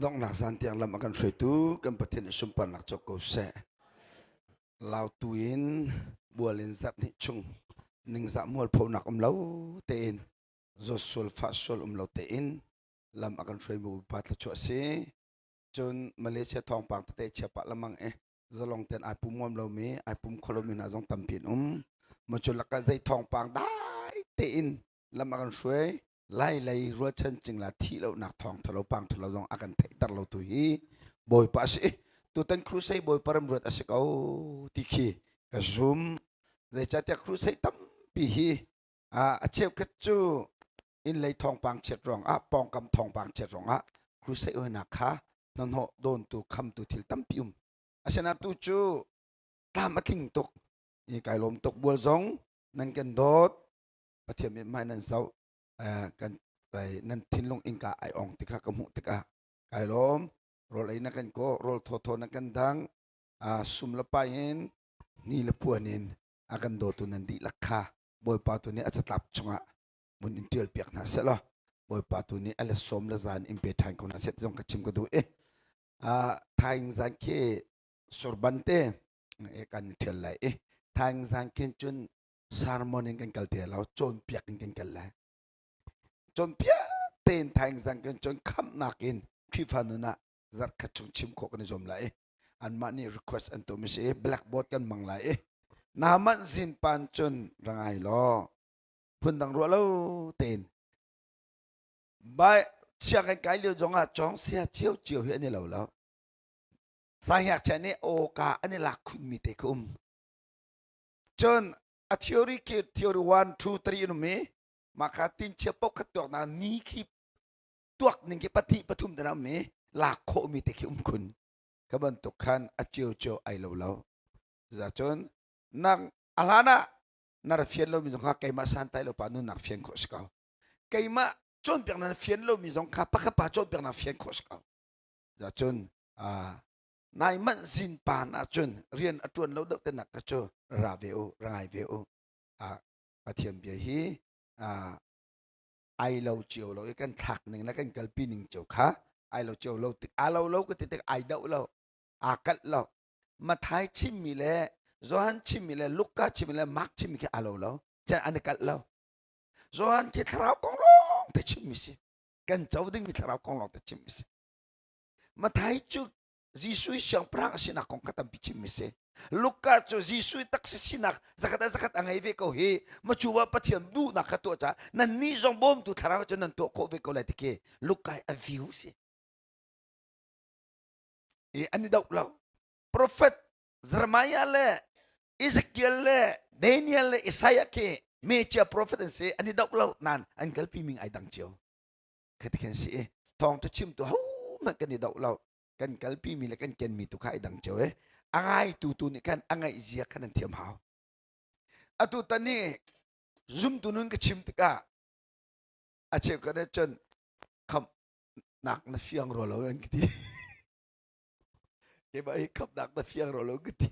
donghnak zan tiang lam a kan hruaitu kan Pathian i sunparnak cawk ko seh. Lautu in bual in zarh hnih chung ningzah mualphonak um lo tein zawt sual fah sual um lo tein lam a kan hruai mu pa thluachuah si. Cun Malaysia thawngpang tete chia pah lamang e zalong ten ai pum ngam lomi ai pum kho lomi hna zong tampi an um. Maw cu lakah zei thawngpang dai tein lam a kan hruai lai lei rualchan cingla thih lonak thawng thalo pang thalo zong a kan theihter lo tu hi bawipa a si tutan crusade bawipa remruat a si ko ti khi ka zum zeicahtiah crusade tampi hi a cheukhat cu inn lei thawngpang chiat ruangah pawngkam thawngpang chiat ruangah crusade oinak kha hnahnawh dawntu khamtu thil tampi um asinain tu cu tlam a tling tuk i kai lawm tuk bual zong nan kan dawt Pathian mithmai nan zoh kan nan thinlung innka ai ong tikha ka hmuh tikah kai lawm rawl ei na kan kaw rawl thawthaw na kan dang sum le pai in ni le puan in a kan dawtu nan dihlak kha Bawipa tu nih a catlap chungah mun in ṭial piak hna seh law Bawipa tu nih a le sawm le zan in pe ṭhan ko hna seh ti zong ka chim ka duh i thaing zan khi surban te kan ṭhial lai i thaing zan khin cun sermon in kan kal te lo cawnpiak in kan kal lai cawnpiak tein thaing zang kan cun khamnak in Khrihfa nun ah zarh khat chung chim khawh kan i zuam lai i anmah nih request an tuah mi si blackboard kan mang lai i na manh zin pan cun rangai law phundang ruah lo tein bai chia kan kai lio zong ah cawng sia cio cio hi an i lo lo sanghiak chia nih awka an i lak khun mi te ka um Cun a theory khi theory 1, 2, 3 in um i mah kha tinchia paoh tuak na ni khi tuak ning khi pahnih pathum te na um i lak khawhmi te khi um khun. Kha bantuk khan a cio cio ai lo lo. Cuzacun nang a hlan ah na ra fian lomi zong kha keimah santai lo pa nunnak fian khawh si ko. Keimah cawnpiak na fian lomi zong kha pakhat pa cawnpiak na fian khawh si ko. Cuzacun nai manh zin pan ahcun rian a ṭuan lo deuh te nak ka cu ra ve u ra ngai ve u Pathian bia hi ai lo cio lo i kan thlak ning le kan kalpi ning cio kha ai lo cio lo tik aa lo lo ka ti tik ai doh lo aa kalh lo Mathai chimmi le Johan chimmi le Luka chimmi le Mark chimmi khi aa lo lo chan an i kalh lo Johan khi thlarau kong lawng te chimmi si kan co dingmi thlarau kong lawng te chimmi si Mathai cu Jesuh i siangpahrang a sinak kong kha tampi chimmi si. Luka cu Jesuh i taksa sinak zakhat a zakhat a ngei ve ko hi. Macu ah Pathian duhnak kha tuah caah nannih zong bawmtu thlarau cu nan tuah khawh ve ko lai ti khi Luka i a view si. I an i doh lo. Prophet Jeremiah le Ezekiel le Daniel le Isaiah khi mecia prophet an si an i doh lo nan an kalpi ming ai dang cio. Khati khin si i thawngtha chimtu hohmanh kan i doh lo kan kalpi mi le kan kenmi tu kha i dang cio e a ngaitu tu nih khan a ngaih zia khan an thiam hau atu tan hi zumtu nun ka chim tikah a cheu ka cun khamnak na fiang ro lo an ka ti keimah hi khamnak na fiang ro lo ka ti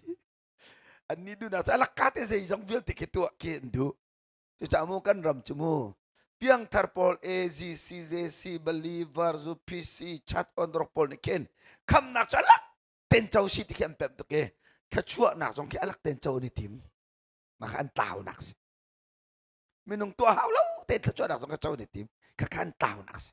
annih duhnak cu a lakka te zeizong vialte khi tuah khi an duh Cucaah mu kan ram cu mu piangthar pawl AZ, CJC, believer, ZPC, chat on rock pawl nih khin khamnak cu alak ten co si ti khi an pemh tuk i thluachuahnak zong khi alak ten co an i tim. Mah kha an tlaunak si. Minung tuah hau lo te thluachuahnak zong kha co an i tim. Kha kha an tlaunak si.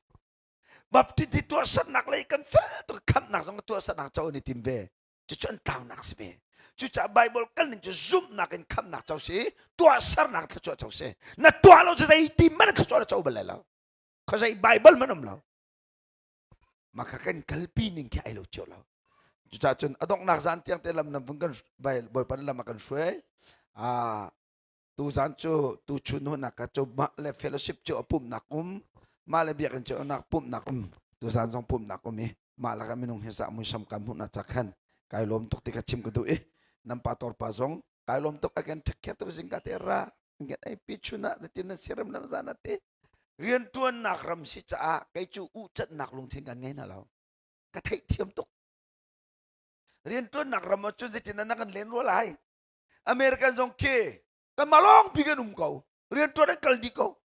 Baptist hi tuahsernak lei kan fel tuk khamnak zong tuahsernak co an i tim ve. Cucu an tlaunak si ve. Cucaah Bible kal ning cu zumhnak in khamnak co si, tuahsernak thluachuah co si. Na tuah lo cu zei ti man thluachuah na co bal lai lo. Khuazei Bible man um lo. Mah kha kan kalpi ning khi ai lo cio lo. Cucaah cun a donghnak zan tiang te lam nam vung kan Bawipa lam a kan hruai. Ah tuzan cu tuchun hunak ka cu mah le fellowship cu a pumhnak um mah le biakinn cu nak pumhnak um tuzan zong pumhnak um i mah lakah minung hi zah muisam kan hmuhnak ca khan kai lawm tuk ti kha chim ka duh i nan pa tor pa zong kai lawm tuk again take care tu zingka te ra ngen ai pi chuna zatin na siram lam zana te rian tuannak ram si caah kei cu u catnak lungthin kan ngei na lo ka theih thiam tuk rian tuannak ram ah cun zeitin na kan len rua lai American zong khi kan mah lawng pi kan um ko rian tuan an kal dih ko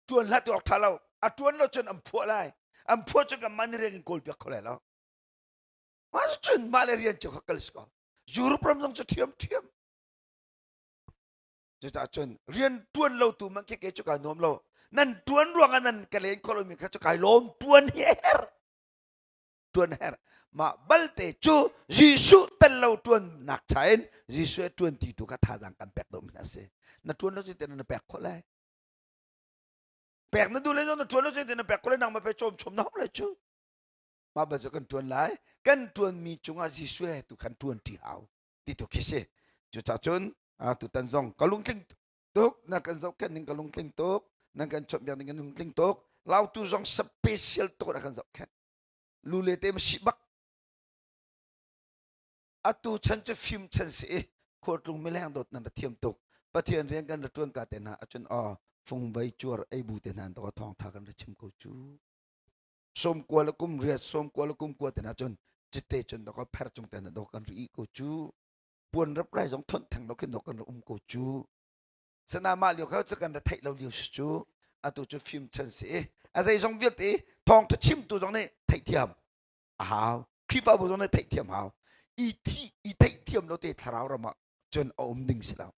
tuan hlah ti awk tha lo a tuan lo cun an phuah lai. An phuah cu kanmah nih rian kan kawl piak kho lai lo. Mah cun mah le rian cio kha kal si ko. Europe ram zong cu ṭhiam ṭhiam. Cucaah cun rian ṭuan lo tu man khi ke cu kai nuam lo. Nan ṭuan ruangah nan ka len kho lomi kha cu kai lawm ṭuan hi a herh. Ṭuan a herh. Mah balte cu Jesuh tel lo ṭuannak cha in Jesuh he ṭuan ti tu kha thazaang kan pek deuhmi a si. Na ṭuan lo cu te na pek khawh lai. Pek na duh le na ṭuan lo cu te na pek khawh lai nangmah pe cawm chom na hom lai cu. Mah bal cu kan ṭuan lai. Kan ṭuanmi cungah Jesuh he tu khan ṭuan ṭi hau ti tu khi si. Cucaah cun tutan zong ka lungtling tuk na kan zohkhenh ning ka lungtling tuk nan kan chawnhbiak ning kan lungtling tuk lautu zong special tuk na kan zohkhenh lule te ma si bak atu chan cu fim chan si i khualtlung mileng dawt nan ra thiam tuk pathian rian kan ra tuan ka te hna acun aw fungvei cuar ei bu te hna to thawng tha kan ra chim ko cu som kua le kum riat som kua le kum kua te hna cun cite cun do ka pher cung te na do kan ri ko cu puan rap rai zong thon theng lo khin kan um ko cu sana mah lio kha cu kan ra theih lo lio si cu atu cu fim chan si a zei zong vialte thawng tha chim tu zong nih theihthiam a hau Khrihfabu zong nih theihthiam hau i thi i theihthiam lo te thlarau ram ah cun a um ding si lo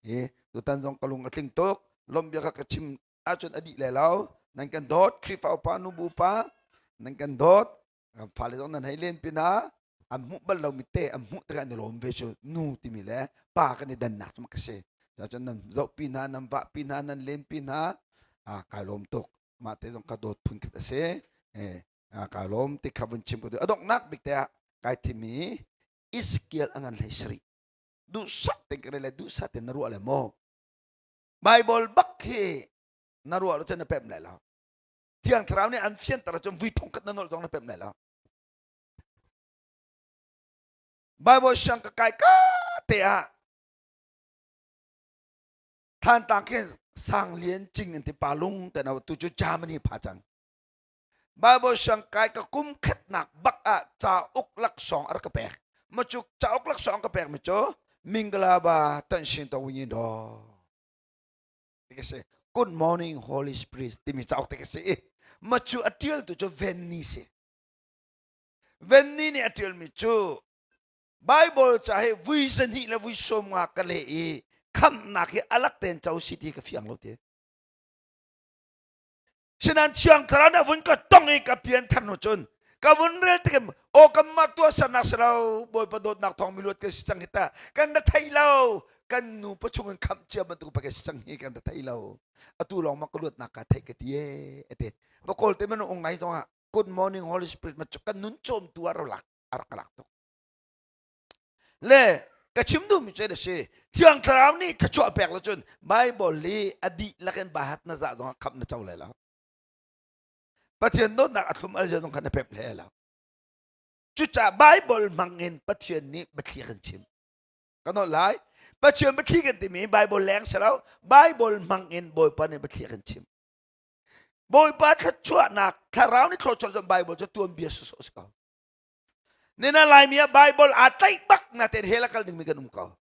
e tutan zong ka lung a tling tuk lom bia ka ka chim ahcun a dih le lo nan kan dawt Khrihfa upa nu bu pa nan kan dawt fale zong nan hei len pinah an hmuh bal lomi te an hmuh tikah an i lawm ve cu nu timi le pa kan i dannak cu ka si cun nan zohpi hna nan vahpi hna nan lenpi hna kai lawm tuk mah te zong ka dawt phun khat a si kai lawm ti kha vun chim ko a donghnak bik te ah kai thimi Ezekiel a ngan hlei sarih duhsah ten ka le duhsah ten na ruah le maw Bible bak hi na ruah lo cun na pemh lai lo Thiang Thlarau nih an fianter ahcun vui thong khat na nolh zong na pemh lai lo. Bible siang ka kai ka te ah Thantlang khin Sang Lian Cing an ti pa lung te na tu cu Germany pha cang. Bible siang kai ka kum khatnak bak ah cauk laksawng a rak ka pek. Ma cu cauk laksawng ka pek mi cu Mingalaba tan shin to winyin do. Ti ka si. Good morning Holy Spirit timi cauk te ka si i ma cu a tial tu cu Venni si. Venni nih a tialmi cu Bible ca hi vui zahnih le vui sawm nga ka leh i khamhnak hi alak ten co si ti ka fiang lo ti. Sinan Thiang Thlarau nih a vun ka tong i ka pian thar hnu cun ka vun rel tik aw kanmah tuahsernak si lo Bawipa dawtnak thawng miluat kan si cang hi ta kan ra thei lo kan nu pachung in khamh cia bantuk pa kan si cang hi kan ra thei lo atu lawng ma ka luatnak ka theih ka ti e ate va kawl te man ung ngai zong ah good morning holy spirit ma kan nun cawm tu a rak a rak lak tuk le ka chim duhmi cu a si thiang thlarau nih thluachuah pek lo cun bible hi a dihlak in bahat na zah zongah khamh na co lai lo pathian dawtnak a thlum al zong kha na pep hle lo cucaah bible hmang in pathian nih biathli kan chim kan holh lai pathian biathli kan timi bible leng si lo bible hmang in bawipa nih biathli kan chim bawipa thluachuahnak thlarau nih thluachuah cun bible cu tuanbia sawsawh si ko Nina Laimi ah Bible aa tlaih bak na ten hell a kal dingmi kan um ko.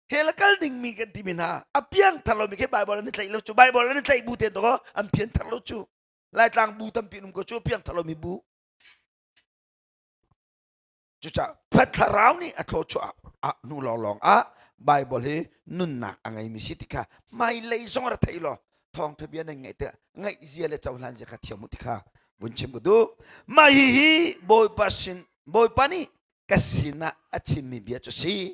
Hell a kal dingmi kan timi hna a piang thar lomi khi Bible an i tlaih lo cu Bible an i tlaih bu te to an pian thar lo cu Laitlang bu tampi um ko cu piang thar lomi bu. Cucaah thlarau nih a thluachuah ah hnu lawnglawng ah Bible hi nunnak a ngeimi si ti kha hmailei zong ra thei law thawngtha bia nan ngaih tikah ngaih zia le cohlan zia kha thiam u ti kha vun chim ka duh. Mah hihi Bawipa sin Bawipa nih ka sinah a chimmi bia cu si.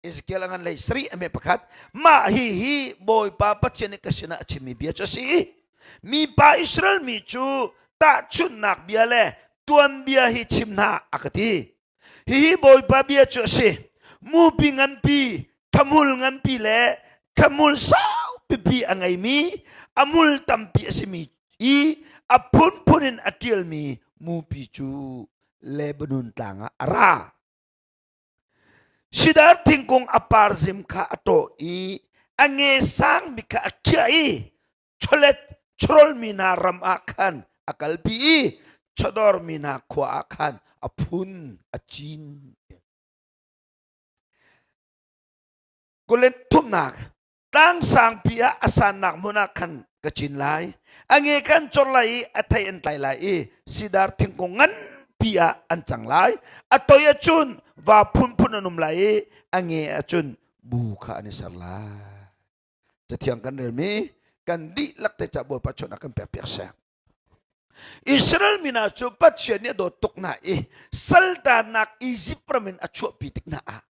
Ezekiel a ngan lei sarih a me pakhat mah hihi Bawipa Pathian nih ka sinah a chimmi bia cu a si mipa Israel mi cu tahchunhnak bia le tuanbia hi chim hna a ka ti hihi Bawipa bia cu a si mupi nganpi thamul nganpi le thamul sau pipi a ngeimi a mul tampi a simi i a phunphun in a ṭialmi mupi cu Lebanon tlang ah a ra Sidar thingkung a parzim kha a ṭawh i a nge sangmi kha a khiah i chawlet chawrolmi hna ram ah khan a kalpi i chawdawrmi hna khua ah khan a phun a cin. Kulen thumnak. Tlang sangpi ah a sannak hmun ah khan ka cin lai. A nge kan cor lai i a thei an tlai lai i sidar thingkung nganpi ah an cang lai. A toi ahcun va phunphun an um lai i a nge ahcun bu kha an i ser lai. Cathiang kan relmi kan dihlak te ca Bawipa chawnh ah kan pek piak seh. Israel mi hna cu Pathian nih a dawt tuk hna i saltannak Izipt ram in a chuahpi tik hna ah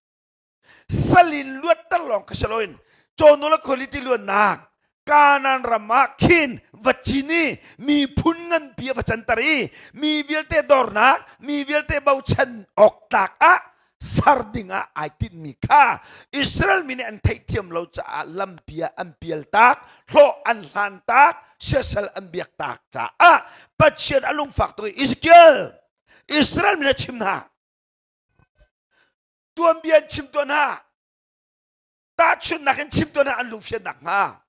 sal in luatter lawng kha si loin cawhnul a khualiti luannak Kanaan ram ah khin va cin i miphun nganpi a va canter i mi vialte dornak mi vialte bochan awk tlak ah ser ding ah ai tinhmi kha Israel mi nih an theihthiam lo caah lampi ah an pial tak hlawh an hlan tak siasal an biak tak caah Pathian a lungfak tuk i Ezekiel Israel mi na chim hna tuanbia in chim tuan hna tahchunhnak in chim tuan hna an lungfiannak hnga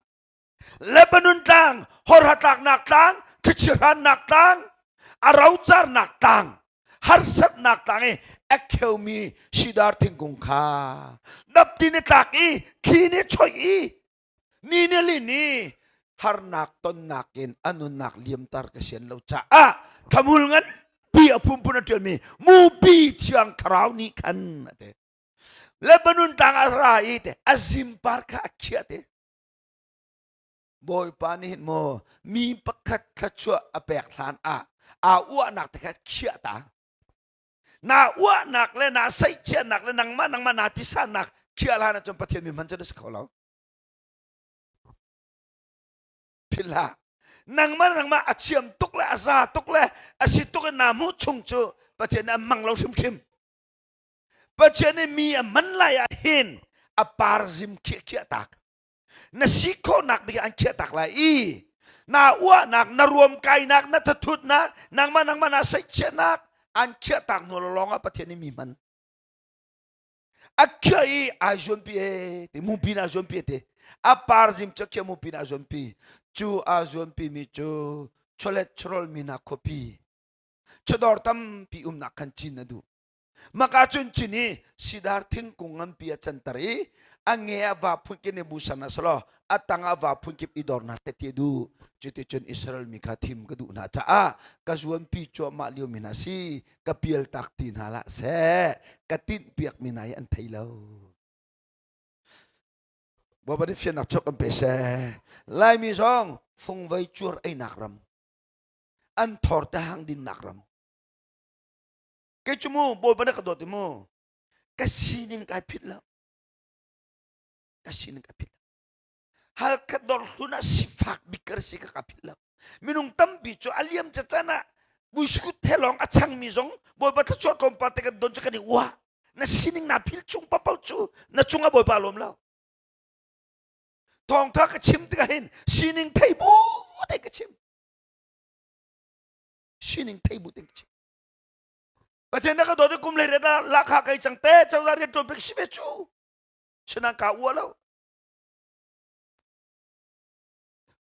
Lebanon tlang horha tlaknak tlang thlichia hrannak tlang a rocarnak tlang harsatnak tlang i a kheumi sidar thingkung kha dapti ni tlak i thli nih choih i ni nih lin i harnak tonnak in a nunnak liamtar ka sian lo caah thamul nganpi a phunphun a ṭialmi mupi thiang thlarau nih khan a ti Lebanon tlang ah ra i te a zimpar kha a khiah te Bawipa nih hin maw mi pakhat thluachuah a pek hlan ah aa uahnak te kha khiah ta na uahnak le na saihchiahnak le nangmah nangmah naa tisannak khiah hlan ahcun Pathian mi hman cu na si kho lo philh hlah nangmah nangmah a thiam tuk le a za tuk le a si tuk in naa hmuh chung cu Pathian nih a hmang lo hrimhrim Pathian nih mi a hman lai ah hin a parzim khiah khiah tak na si khawhnak bik an khiah tak lai i na uahnak na ruamkainak na thathutnak nangmah nangmah na saihchiahnak an khiah tak hnu lawng ah Pathian nih mi hman a khiah i ai zuanpi e ti mupi na zuanpi te a parzim cu khiah mupi na zuanpi cu a zuanpi mi cu chawlet chawrol mi na khuapi chawdawr tampi umnak khan cin na duh maka cun cin i sidar thingkung nganpi a canter i a nge a va phunkip ne bu san a salo a tang a va phunkip i dor na te ti du cuticun Israel mi kha thim ka duh hna caah ka zuanpi cuahmah lio mi hna si ka pial tak ti hna lah seh ka tinh piak mi hna hi an thei lo Bawipa nih fiannak chok kan pe seh Laimi zong fungvei cuar einak ram an thor te hang dinnak ram kei cu mu Bawipa nih ka dawt i mu ka sining kai phit lo ka sining kai phit lo Halkha dawrhlun ah sifak bik ka si ka ka philh lo. Minung tampi cu a liam cacan ah buiskut he lawng a changmi zong Bawipa thluachuah tlawmpal te kan don cu kan i uah. Na sining naa philh chung paoh cu na cungah Bawipa lawm lo. Thawngtha ka chim tikah hin sining thei bu te ka chim. Sining thei bu te ka chim. Pathian na ka dawt kum le ret lakha kai cang te cozah rian ṭuan pek si ve cu. Sinan ka uah lo.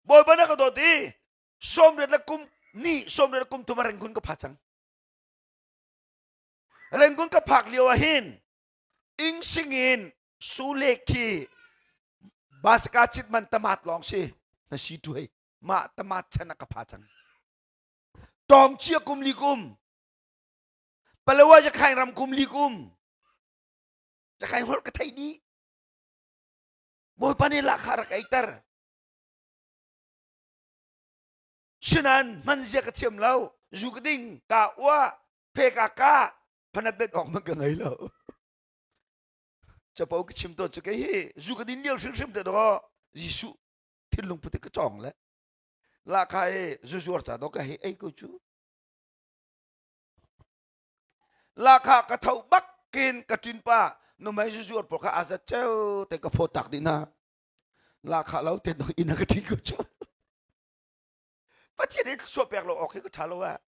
Bawipa na ka dawt i 80 le kum ni 80 le kum thum ah Rangoon ka pha cang. Rangoon ka phak lio ah hin Ingsing in Sule khi Baska chit man tamat lawng si na si tu hei mah tamat chan ah ka pha cang. Tawng chia kum li kum Palawa Yakhain ram kum li kum Yakhain holh ka thei dih Bawipa nih lahkhah rak eiter. Sinain hman zia ka thiam lo. Zu ka ding, ka uah, phe ka ka, phanat det awk man ka ngei lo. Capo ka chim tawn cu kei hi zu ka din lio hrimhrim te dawh Jesuh thinlung put ka cawng le lahkhah i zu zuar ca dawh ka hei ei ko cu. Lahkhah ka tho bak kin ka ṭin pa numei zuzuar pawl kha azat ceu te ka phawt tak dih hna. Lahkhah lo te dong inn a ka ṭin ko cu. Pathian nih thluachuah pek lo awk hi ka ṭha lo ah.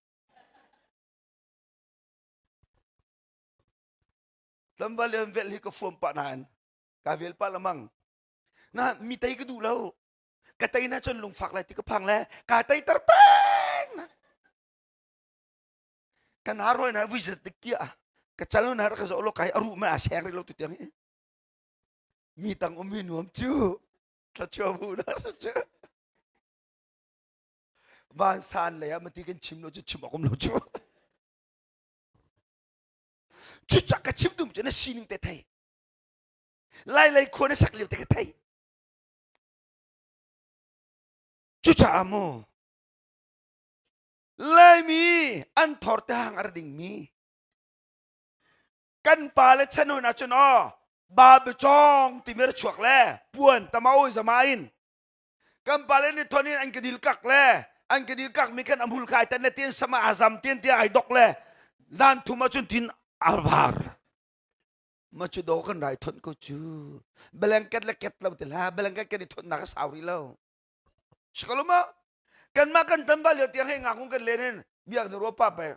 Tlangval lian velh hi ka fuam pah nain ka vel pah lamang. Na mi tei ka duh lo. Ka tei na cun lungfak lai ti ka phang le ka tei ter peng. Kan har hoi na vui zat kia ka cal na ka zo lo kai aru ma a seng ri lo tu tiang hi mi tang um hi nuam cu. Thlachuah bu na si cu. Vansan lei ah mati kan chim lo cu chim awk um lo cu. Cucak ka chim dum cu na sining te thei. Lai lei khua na sak lio te ka thei. Cucaah mu Laimi an thor te hang ar dingmi kan pa le chan hun ahcun aw ba bichong timi ra chuak le puan tama zama in kan pa le ni thon in an ka dil kak le an ka dil kak mi kan amhul kai tan le tin sama azam tin tia ai dok le zan thum ahcun tin arvar ma chu do kan rai thon ko chu blanket le ket lo te la blanket kan i thon nak a sau ri lo Sikaluma kan mah kan tan ba lio tiang hei ngakung kan len in biak ni ro pa pe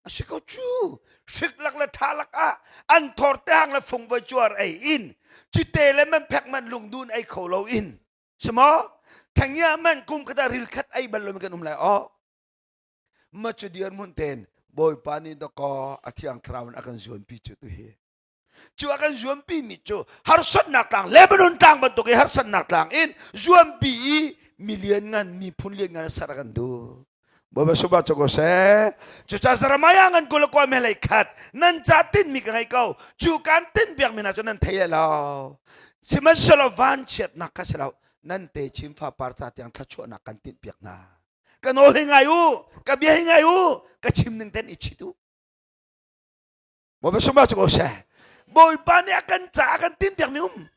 a si ko cu hrik lak le tha lak ah an thor te hang le fung voi cuar ei in cite le man phek man lungdun ei kho lo in simo thangya man kum khata ril khat ei bal lo mi kan um lai o ma chu dir mun ten bawipa nih dakaw a thiang thlarau in a kan zuan pi cu tu hi Cu a kan zuampi mi cu harsatnak tlang Lebanon tlang bantuk i harsatnak tlang in zuampi i milian ngan miphun lian ngan ser a kan duh. Bawipa suba cu ko seh. Cucaah Jeremiah ngan kul kwa me lei khat nan ca tin mi ka ngei ko. Cu kan tin biak mi hna cu nan thei le lo. Sihmanhsehlaw vanchiatnak kha si lo. Nan te chin fa par ca tiang thluachuahnak kan tinh piak hna. Ka nawl hi ngai u, ka bia hi ngai u, ka chim ning ten i chit u. Bawipa sungah cu ko seh. Bawipa nih a kan caah a kan tinpiakmi um.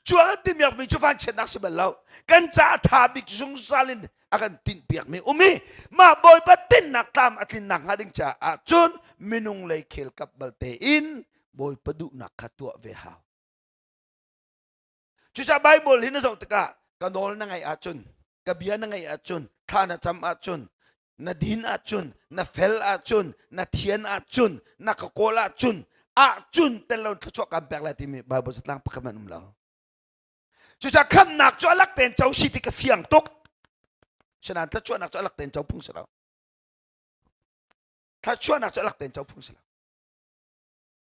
Cu a kan tinpiakmi cu vanchiatnak si bal lo. Kan caah tha bik zungzal in a kan tinpiakmi um i mah Bawipa tinnak tlam a tlinnak hnga ding caah cun minung lei khel kap balte in Bawipa duhnak kha tuah ve hau. Cucaah Bible hi na zoh tikah ka nawl na ngaih ahcun, ka bia na ngaih ahcun, thla na cam ahcun, na din ahcun, na fel ahcun, na thian ahcun, na ka kawl ahcun, ahcun tel lo thluachuah kan pek lai timi Bible zatlang pakhat man um lo. Cucaah khamnak cu alak tein co si ti ka fiang tuk. Sinain thluachuahnak cu alak tein co phung si lo. Thluachuahnak cu alak tein co phung si lo.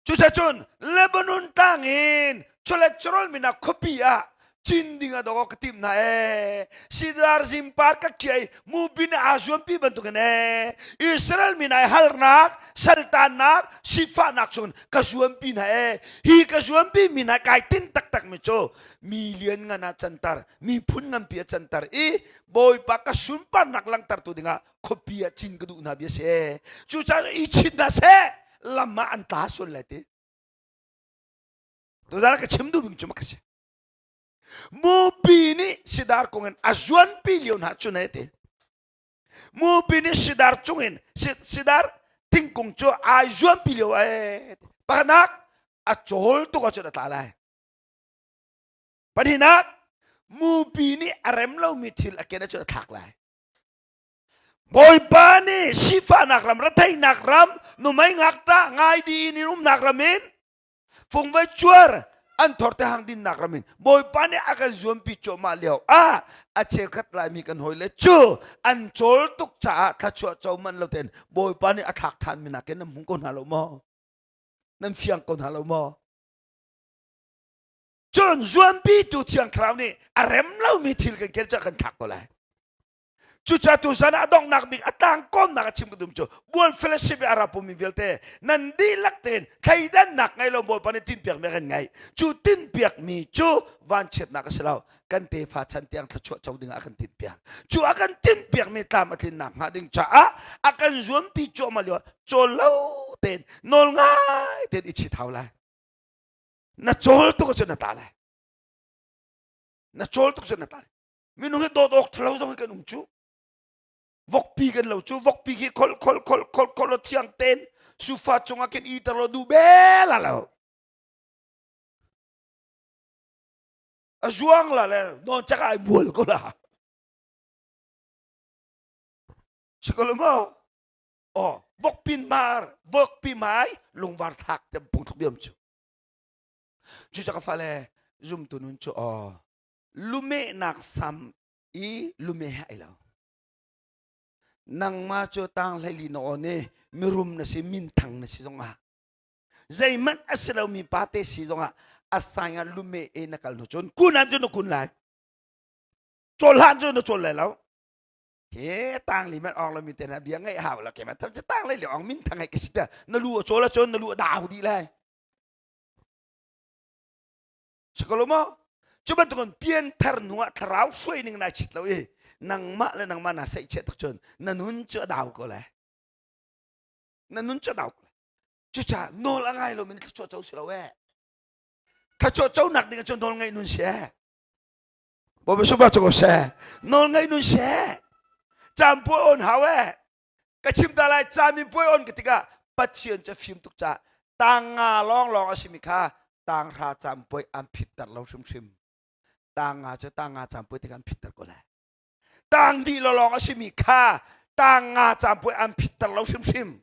Cucacun Lebanon tlang in cholesterol minak khuapi ah cin ding ah dawk ka tim hna ee. Sidar zingpar ka khiai mubin aa zuampi bantukin ee. Israel min ai halnak, saltannak, sifahnak chungin ka zuampi hna ee. Hi ka zuampi mi hna kai tin taktak mi cu mi lian ngan ah cantar, miphun nganpi ah cantar i Bawipa ka sunparnak langhtertu dingah khuapi ah cin ka duh hna bia si ee. Cucaah i chin hna seh lam ah an tla sual lai ti tuzan ka chim duh bing cu ka si mupi nih sidar kong in a zuanpi lio hna cu ne ti mupi nih sidar cung in sidar thingkung cu ai zuanpi lio ai pakhatnak a cawl tuk ahcun a tla lai pahnihnak mupi nih a rem lomi thil a ken ahcun a thlak lai Bawipa nih sifahnak ram, retheihnak ram, numei ngakṭah ngai di in umnak ram in fungvei cuar an thor te hang dinnak ram in Bawipa nih a kan zuampi cuahmah lio ah a cheukhat Laimi kan hawi le cu an cawl tuk caah thluachuah co manh lo tein Bawipa nih a thlak ṭhan mi nakin nan hmu ko hna lo maw? Nan fiang ko hna lo maw? Cun zuampitu Thiang Thlarau nih a rem lomi thil kan kel cu a kan thlak ko lai. Cucaah tuzan ah a donghnak bik a tlangkawmnak a chim ka dum cu bual fellowship i a ra pummi vialte nan dihlak tein thleidannak ngei lo Bawipa nih tinpiakmi a kan ngeih. Cu tinpiakmi cu vanchiatnak a si lo. Kan tefa chan tiang thluachuah co dingah a kan tinpiak. Cu a kan tinpiakmi tlam a tlinnak hnga ding caah a kan zuampi cuahmah lio cawl lo tein nawl ngai tein i chit hau lai. Na cawl tuk ahcun na tla lai. Na cawl tuk cun na tla lai. Minung hi dawt awk thalo zong hi kan um cu. Vokpi kan lo cu. Vokpi khi khol khol khol khol khol lo thiang ten sufa cungah khin i tar lo duh bel la lo. A zuang la le non chak ai bual ko la. Sikolo mo? Oh, vokpin mar, vokpi mai lungvar thak tem pung thuk biam cu. Cu ka fale zumtu nun cu aw lumehnak sam i lumeh he ai lo. Nangmah cu tang hlei li na aw ne mirum na si minthang na si zongah. Zeihmanh a si lomi pa te si zongah a sang ah lume e na kal hnu cun kun ah cun na kun lai. Cawl hlan cun na cawl lai lo. He tang li man ong lo mi te na bia ngaih hau la ke ma tham che tang lai le ong min thang ai ka si ta na lu a cawl cun na lu a dau dih lai. Sakalo mo cu bantukin pianthar hnu ah thlarau hruai ning na chit lo i nangmah le nangmah na seih chiah tak cun na nun cu a dau ko lai. Na nun cu a dau ko lai. Cucaah nawl a ngai lomi thluachuah co si lo ee. Thluachuah conak ding ah cun nawl ngaih nun si ee. Bawipa sungpa cu ko seh. Nawl ngaih nun si ee. Caan puai on hau ee. Ka chim ta lai caan min puai on ka tikah Pathian cu fim tuk caah tang nga lawnglawng a simi kha tang hra caan puai an phitter lo hrimhrim. Tang nga cu tang nga caan puai tikah an phitter ko lai. Tang dih lawng a simi kha tang nga caan puai an phitter lo hrimhrim.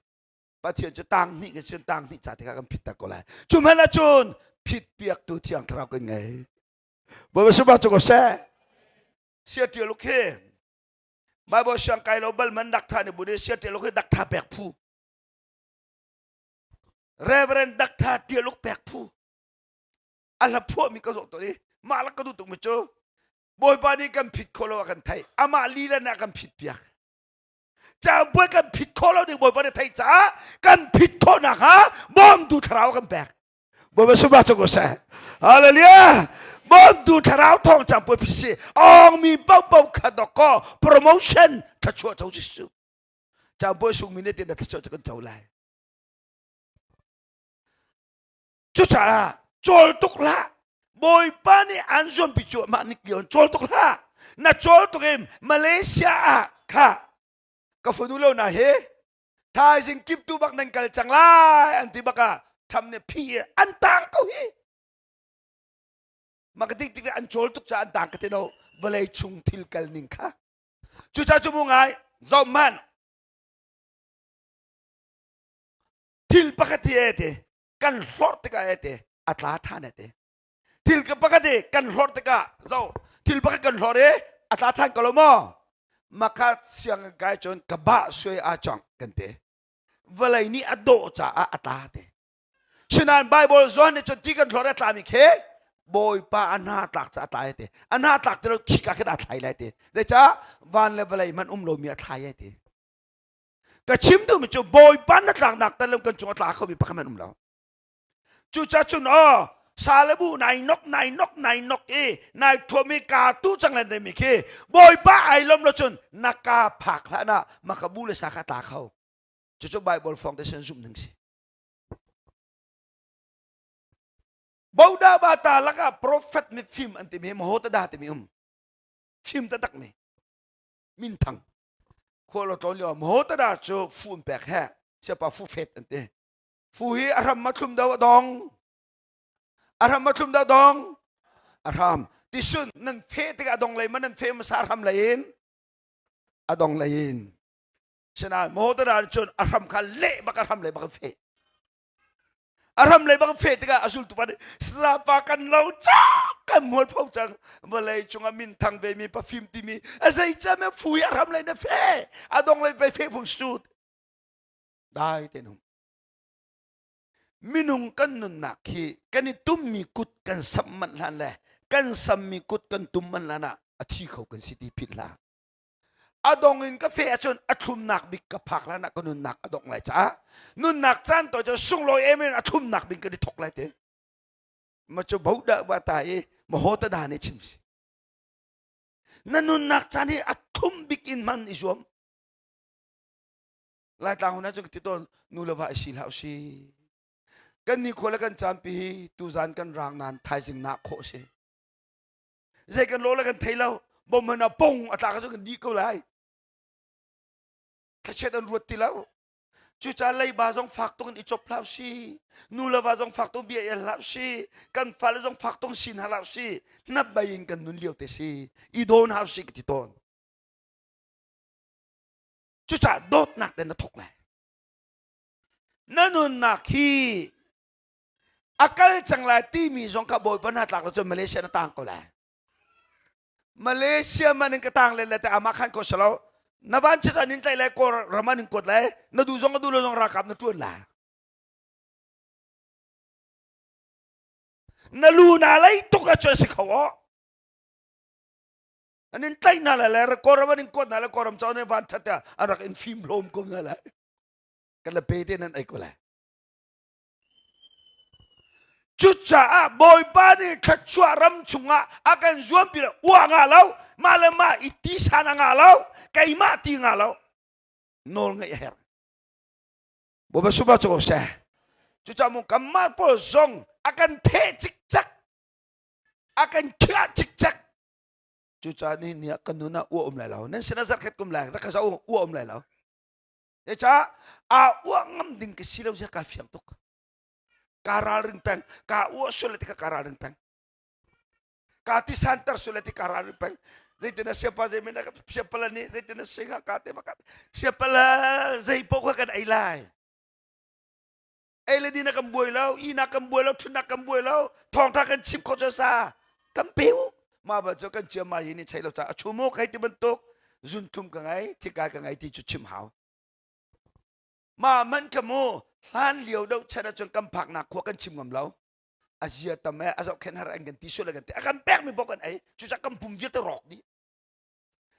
Pathian cu tang hnih ke cun tang hnih ca tikah kan phitter ko lai. Cu hmanh ahcun phit piaktu thiang thlarau kan ngei. Bawipa sungpa cu ko seh. Sia ṭial uk hi Bible siang kai lo bal man dak tha ni bu sia ṭial uk hi dak tha pek phu. Reverend dak tha ṭial uk pek phu. A hla phuah mi ka zawh to i mah la ka duh tuk mi cu Bawipa nih kan phit kho lo a kan theih. Amah lila nih a kan phit piak. Caangpuai kan phit khawh lo ding Bawipa nih theih caah kan phit khawh nakhnga bawmtu thlarau kan pek. Bawipa sungah cu ko seh. Hallelujah. Bawmtu thlarau thawng caangpuai phit si. Ong mi paohpaoh kha dok promotion thluachuah co si. Caangpuai sung mi nih tin thluachuah cu kan co lai. Cucaah cawl tuk hlah. Bawipa nih an zuampi cuahmah nik lio cawl tuk hlah. Na cawl tuk in Malaysia ah kha ka fanu lo na he thaizing kiptu bak nan kal cang lai an ti bak ah tham ne phi an tang ko hi. Maka tik tik an cawl tuk ca an tang ka ti no vawlei chung thil kal ning kha. Cucaah cu mu ngai zoh man thil pakhat hi e te kan hlorh tikah e te a tla ṭhan e te thil pakhat hi kan hlorh tikah zo thil pakhat kan hlorh i a tla ṭhan ko lo maw makha siang kai cun ka bah suai a cong kan te vawlei nih a dawh caah a tla te sinain bible zawn nih cun ti kan hlorh a tlami khe bawipa a hna tlak ca a tla te a hna tlak ti lo khika khin a thlai lai te zeicah van le vawlei hmanh um lomi a thlai ai te Ka chim duhmi cu Bawipa na tlaknak tal lo kan cung a tla khomi pakhat hmanh um lo. Cucaah cun aw salebu nai nok nai nok nai nok i nai thuam i ka tu cang len demi khi Bawipa ai lom lo cun na ka phak hlah na maka bu le sa kha tla kho. Cucu Bible fong te sin zumh ding si. Boda bata lakah prophet mifim an timi mahota timi um. Fim taktak mi. Minthang. Khual a tlawn lio maw cu fu an pek he siapa fu fet an ti fu hi a hram ma thlum do a dong a hram ma thlum do dong a hram tisun nan fe tikah a dong lei ma nan fe hmasa a hram lei in a dong lei in sinain maw tada cun a hram kha leh bak a hram lei bak a fe A ram lei bang feh tikah a zultu pa nih sapa kan lo cang kan mualpho cang vawlei cungah minthang ve mi pafim timi a zei cam e fui a ram lei na fe a dong lei pe fe phung sut dai te num minung kan nunnak hi kan i tummi kut kan sam manh hlan le kan sammi kut kan tum manh hlan ah a thi kho kan si ti philh hlah A dong in ka feh ahcun a thlumnak bik ka phak hlan ah ka nunnak a dongh lai caah nunnak caan tawi cu sunglawi em in a thlumnak bik kan i thok lai te. Ma cu bo dah ba ta i ma ho ta da nih chim si. Na nunnak caan hi a thlum bik in hman i zuam. Laitlang hun ahcun ka ti tawn nu le va i si hlah si. Kan ni khua le kan caan pi hi tuzan kan rang nan thaizing nak khawh si. Zei kan lo le kan thei lo bom hmanh ah pong a tlak cu kan dih ko lai thlachiat an ruat ti lo cucaah leiba zong fak tuk in i cop hlah si nu le va zong fak tuk bia el hlah si kan fale zong fak tuk sin hlah si hnap bai in kan nun lio te si i dawn hau si ka ti tawn cucaah dawtnak te na thok lai na nunnak hi a kal cang lai timi zong kha bawipa hna tlak lo cun Malaysia na tang ko lai Malaysia man in ka tang le le te ama khan ko salo na van chit an in tlai lai kawl ram an in kuat lai na du zong a du lo zong ralkap na tuan lai. Na lu na lei tuk ahcun a si kho aw. An in tlaih hna lai le Kawlram an in kuat hna lai Kawlram cawn in van ṭhat ah an rak in fim hlawm ko hna lai. Kan le pe te nan ei ko lai. Cucaah Bawipa nih thluachuah ram chungah a kan zuampi lo uah nga lo mah le mah i ti san a nga lo keimah ti nga lo nawl ngeih a herh. Bawipa suba cu seh. Cucaah mu kanmah pawl zong a kan theh cikcek a kan khiah cikcek cucaah ni ni ah kan nun ah uah um lai lo nan sin ah zarkhat kum lai rak ka zoh uah um lai lo Zeicah aa uah ngam ding ka si lo zia kaa fiang tuk. Kaa ralring peng. Kaa uah sual le ti ka kaa ralring peng. Kaa ti santer sual le ti kaa ralring peng. Zeitin a siapa zei men siapala nih zeitin a si hnga ka te maka siapala zei paoh kha kan ei lai. Ei le din kan buai lo, ihnak kan buai lo, ṭhutnak kan buai lo, thawngṭha kan chim khawh cu sa kan pe u. Mah ba cu kan ciam ma hi nih chei lo ca a chumuk hei ti bantuk zunthum ka ngei, thikai ka ngei ti cu chim hau. Mah man ka mu hlan lio do chan ahcun kan phaknak khua kan chim ngam lo. A zia tam e a zohkhenh har an kan ti sual kan ti a kan pek mi bok kan ei cucah kan pum vialte rawk dih.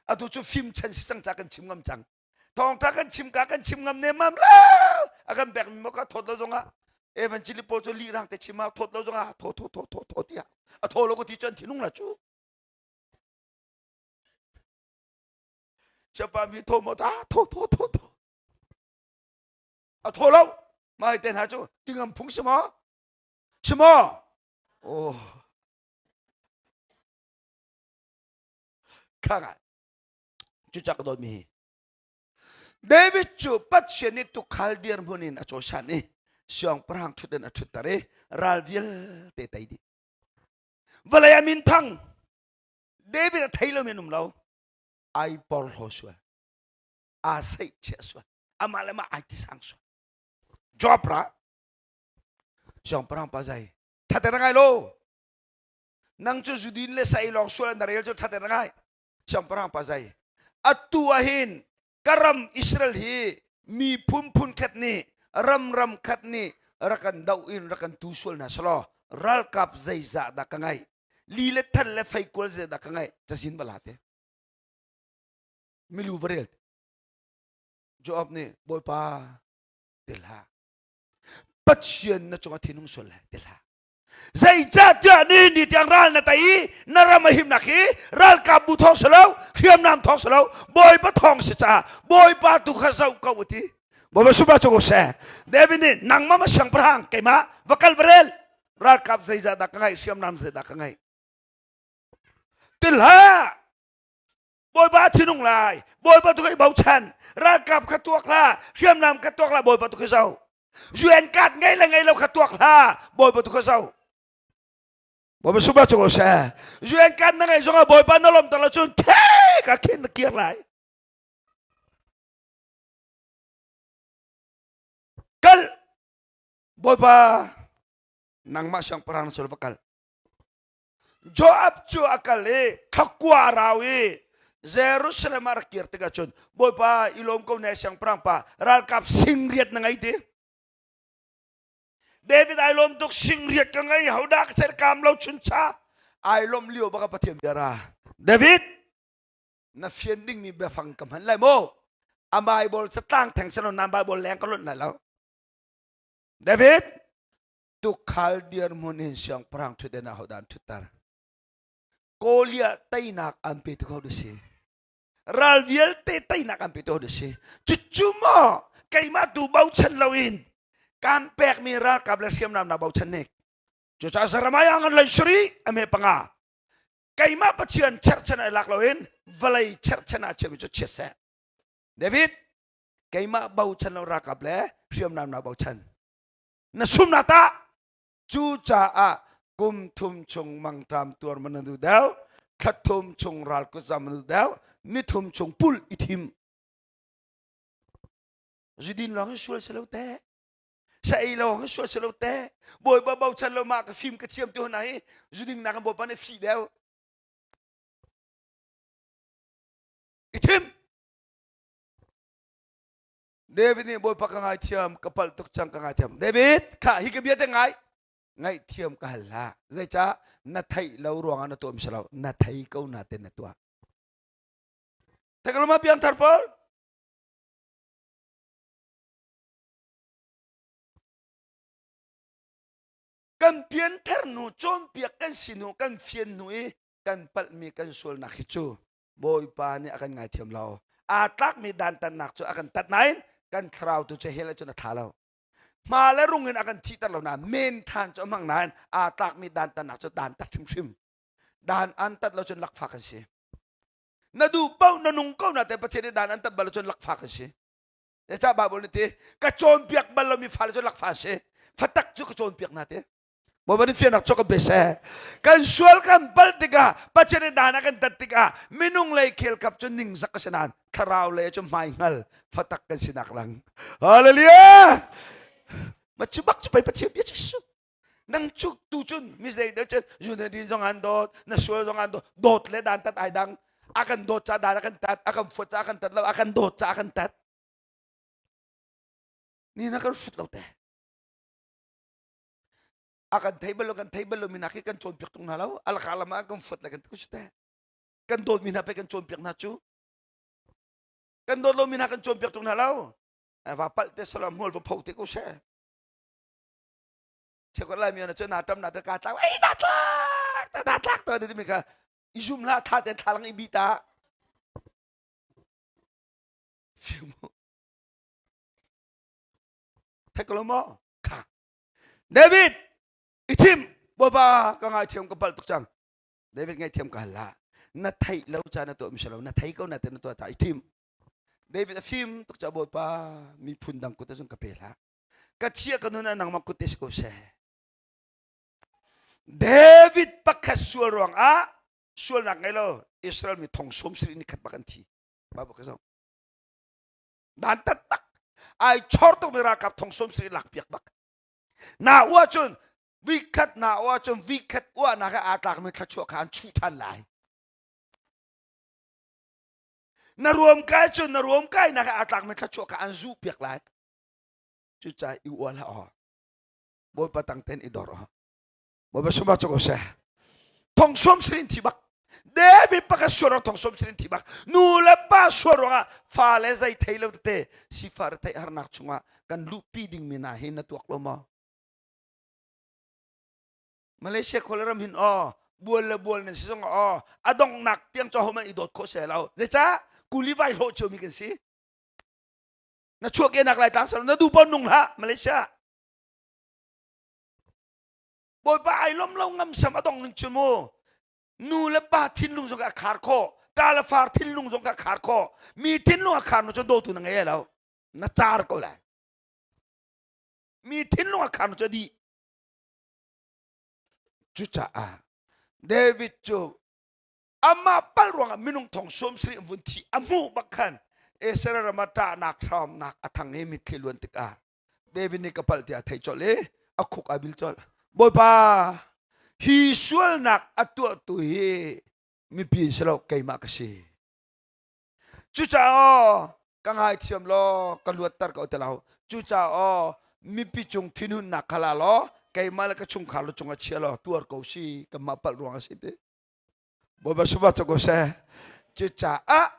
Atu cu fim chan si cang ca kan chim ngam cang. Thawngtha kan chim ka kan chim ngam nemam lo a kan pek mi ka thawt lo zongah evangeli pawl cu lih rang te chim ah thawt lo zongah thaw thaw thaw thaw thaw tiah a thaw lo ko ti cun thinung la cu Siapa mi thaw mo ta thaw thaw thaw thaw a thaw lo mai te hna cu tingam phung si maw si maw oh kha ngai Cucak dawtmi hi David cu Pathian nih tukhal dirhmun in a cawisan i siangpahrang ṭhut in a ṭhutter i ral vialte tei dih. Vawlei ah minthang David a thei lomi an um lo. Ai porhlaw sual. Aa seihchiah sual. Amah le mah ai tisang sual. Job ra siangpahrang pa zai ṭhater ngai lo. Nang cu zudin le sa ei lawng sual na rel cu ṭhater ngai. Siangpahrang pa zai atu ah hin ka ram Israel hi miphun phun khat nih ram ram khat nih rak kan doh in rak kan tu sual hna selaw ralkap zeizah dah ka ngaih li le than le feikual zei dah ka ngaih cazin bala te milu va rel Joab nih Bawipa til hlah Pathian na cungah thinung sual lai til hlah Zeicahtiah nihin ni tiang ral na tei i na ram a himnak hi ralkapbu thawng si lo, hriamnam thawng si lo, Bawipa thawng si caah Bawipa tu kha zoh ko u ti. Bawipa suba cu ko seh. David nih nangmah ma siangpahrang keimah va kal va rel ralkap zeizah dah ka ngeih hriamnam zeidah ka ngeih. Til hlah! Bawipa thinung lai Bawipa tu ka i bochan ralkap kha tuak hlah hriamnam kha tuak hlah Bawipa tu ka zoh UN card ngei le ngei lo kha tuak hlah Bawipa tu ka zoh Bawipa suba cu ko seh UN card na ngei zongah Bawipa na lawmter lo cun the ka khin na kir lai kal Bawipa nangmah siangpahrang na sul va kal Joab cu a kal i thakua a rau i Jerusalem ah rak kir tikah cun Bawipa i lawm ko ne siangpahrang pa ralkap singriat na ngei ti David ai lawm tuk singriat ka ngei hodah ka ser kam lo chuncha ai lawm lio baka Pathian bia ra David na fian dingmi biafang ka hman lai mu a Bible catlang theng sino nan Bible leng ka lonh lai lo David Tukhal dirhmun in siangpahrang ṭhutden ah hodah an ṭhutter? Goliath teinak an pe tu ko si. Ral vialte teinak an pe tu si. Cucu maw keimah tu bochan loin kan pekmi ralkap le hriamnam na bochan nek. Cucaah Jeremiah ngan lei suri ame panga. Keimah Pathian cherchan ai lak loin vawlei cherchan ah chiami cu chiat seh. David keimah bochan lo ralkap le hriamnam na bochan. Na sumnak tah cucaah kum thum chung mangṭam tuar man na duh deuh thla thum chung ral kutzam man duh deuh ni thum chung pul i thim zudin lawng hi sual si lo te sa ei lawng hi sual si lo te bawipa bochan lo ma ka fim ka thiam ti hona hi zuding nak bawipa nih fih deuh i thim David nih Bawipa ka ngaithiam ka palh tuk cang ka ngaithiam David kha hi ka bia te ngai. Ngaihthiam ka hal hlah. Zeicah na theih lo ruangah na tuah mi si lo, na thei ko na ten na tuah. Thekalama piangthar pawl kan pianthar nu cawnpiak kan si nu kan fian hnu i kan palhmi kan sualnak hi cu Bawipa nih a kan ngaithiam lo. Aa tlakmi dantatnak cu a kan tat nain kan thlarau tu cu hell ahcun a tha lo. Hma le rung in a kan thihter lo nain men than cu a hmang nain aa tlakmi dantatnak cu dan tat hrimhrim. Dan an tat lo cun lakfa kan si. Na duh paoh na nung ko na te Pathian nih dan an tat bal lo cun lakfa kan si. Zeicah Baibal nih ti ka cawnpiak bal lomi fale cu lakfa an si. Fatak cu ka cawnpiak hna ti. Bawipa nih fiannak cu kan pe seh. Kan sual kan palh tikah Pathian nih dan a kan tat tikah minung lei khelkap cu ningzak a si nain thlarau lei cu hmai hngal fatak kan sinak lang. Hallelujah! Ma cu bak cu pei Pathian bia cu nang cu tu cun mi zei deuh cun Unity zong an dawt na sual zong an dawt dawt le dan tat ai dang a kan dawt ca dan a kan tat a kan fuat ca a kan tat lo a kan dawt ca a kan tat ni na kan hrut lo te a kan thei bal lo kan thei bal lo mi nak hi kan cawnpiak tung hna lo alaka lam ah kan fuat le kan tu te kan dawt mi hna pe kan cawnpiak hna cu kan dawt lo mi hna kan cawnpiak tung hna lo va palh te salam hmual va pho te ko she chekat lai mi na cu na tam na ta ka tlak ei na tlak ta na tlak to ti mi kha i zum la tha te thalang i bi ta fimu thek lo mo kha David i thim Bawipa ka ngaithiam ka palh tuk cang David ngaithiam ka hal la na theih lo ca na tuah mi si lo na thei ko na te na tuah ta i thim David a fim tuk ca Bawipa miphun dang kut cun ka pe hlah ka thia ka nun ah nangmah kut te si ko seh David pakhat sual ruang ah sualnak ngei lo Israel mi thong sawm siri ni khat bak an thi Bible ka zoh dan tat bak ai chor tuk mi ralkap thong sawm siri lak piak bak na ua cun vikhat na ua cun vikhat ua na ka aa tlak mi thluachuah kha an chuh than lai na ruam kai cun na ruam kai na ka aa tlak mi thluachuah kha an zuh piak lai cucaah i ual hlah aw bawipa tang ten i dor aw bawipa sumah cu ko seh thong suam sirin thi bak David pakhat sual ruang thong suam sirin thi bak nu le pa sual ruangah fa le zei thei lo tete sifa re theih harnak chungah kan luhpi ding mi hna hi na tuak lo maw Malaysia khual ram hin aw bual le bual nan si zong aw a donghnak tiang cho homan i dawt khawh se lo zeicah kuli vai hlawh cio mi kan si na chuah ke nak lai tlang sal na du pon nung hlah Malaysia Bawipa ai lom lo ngam sam a dong ning chu mu nu le pa thinlung zong ka khar kho ta le far thinlung zong ka khar kho mi thinlung a khar nu cu dawtu na ngei lo na car ko lai mi thinlung a khar nu cu di cucaah David cu amah pal ruangah minung thong sawm sarih vun thi a hmuh bak khan Israel ram ah ṭahnak hramnak a thang i mitthli luan tikah David nih ka palh tiah a theih colh i a khuk ai bil colh. Bawipa, hi sualnak a tuahtu hi mipi in si lo keimah ka si. Cucaah ka ngaithiam law ka luatter ko ti lo. Cucaah mipi cung thinhunnak kha la law keimah le ka chungkhar lu cungah chia law tuar ko si kanmah palh ruang a si ti. Bawipa sumah cu ko seh. Cucaah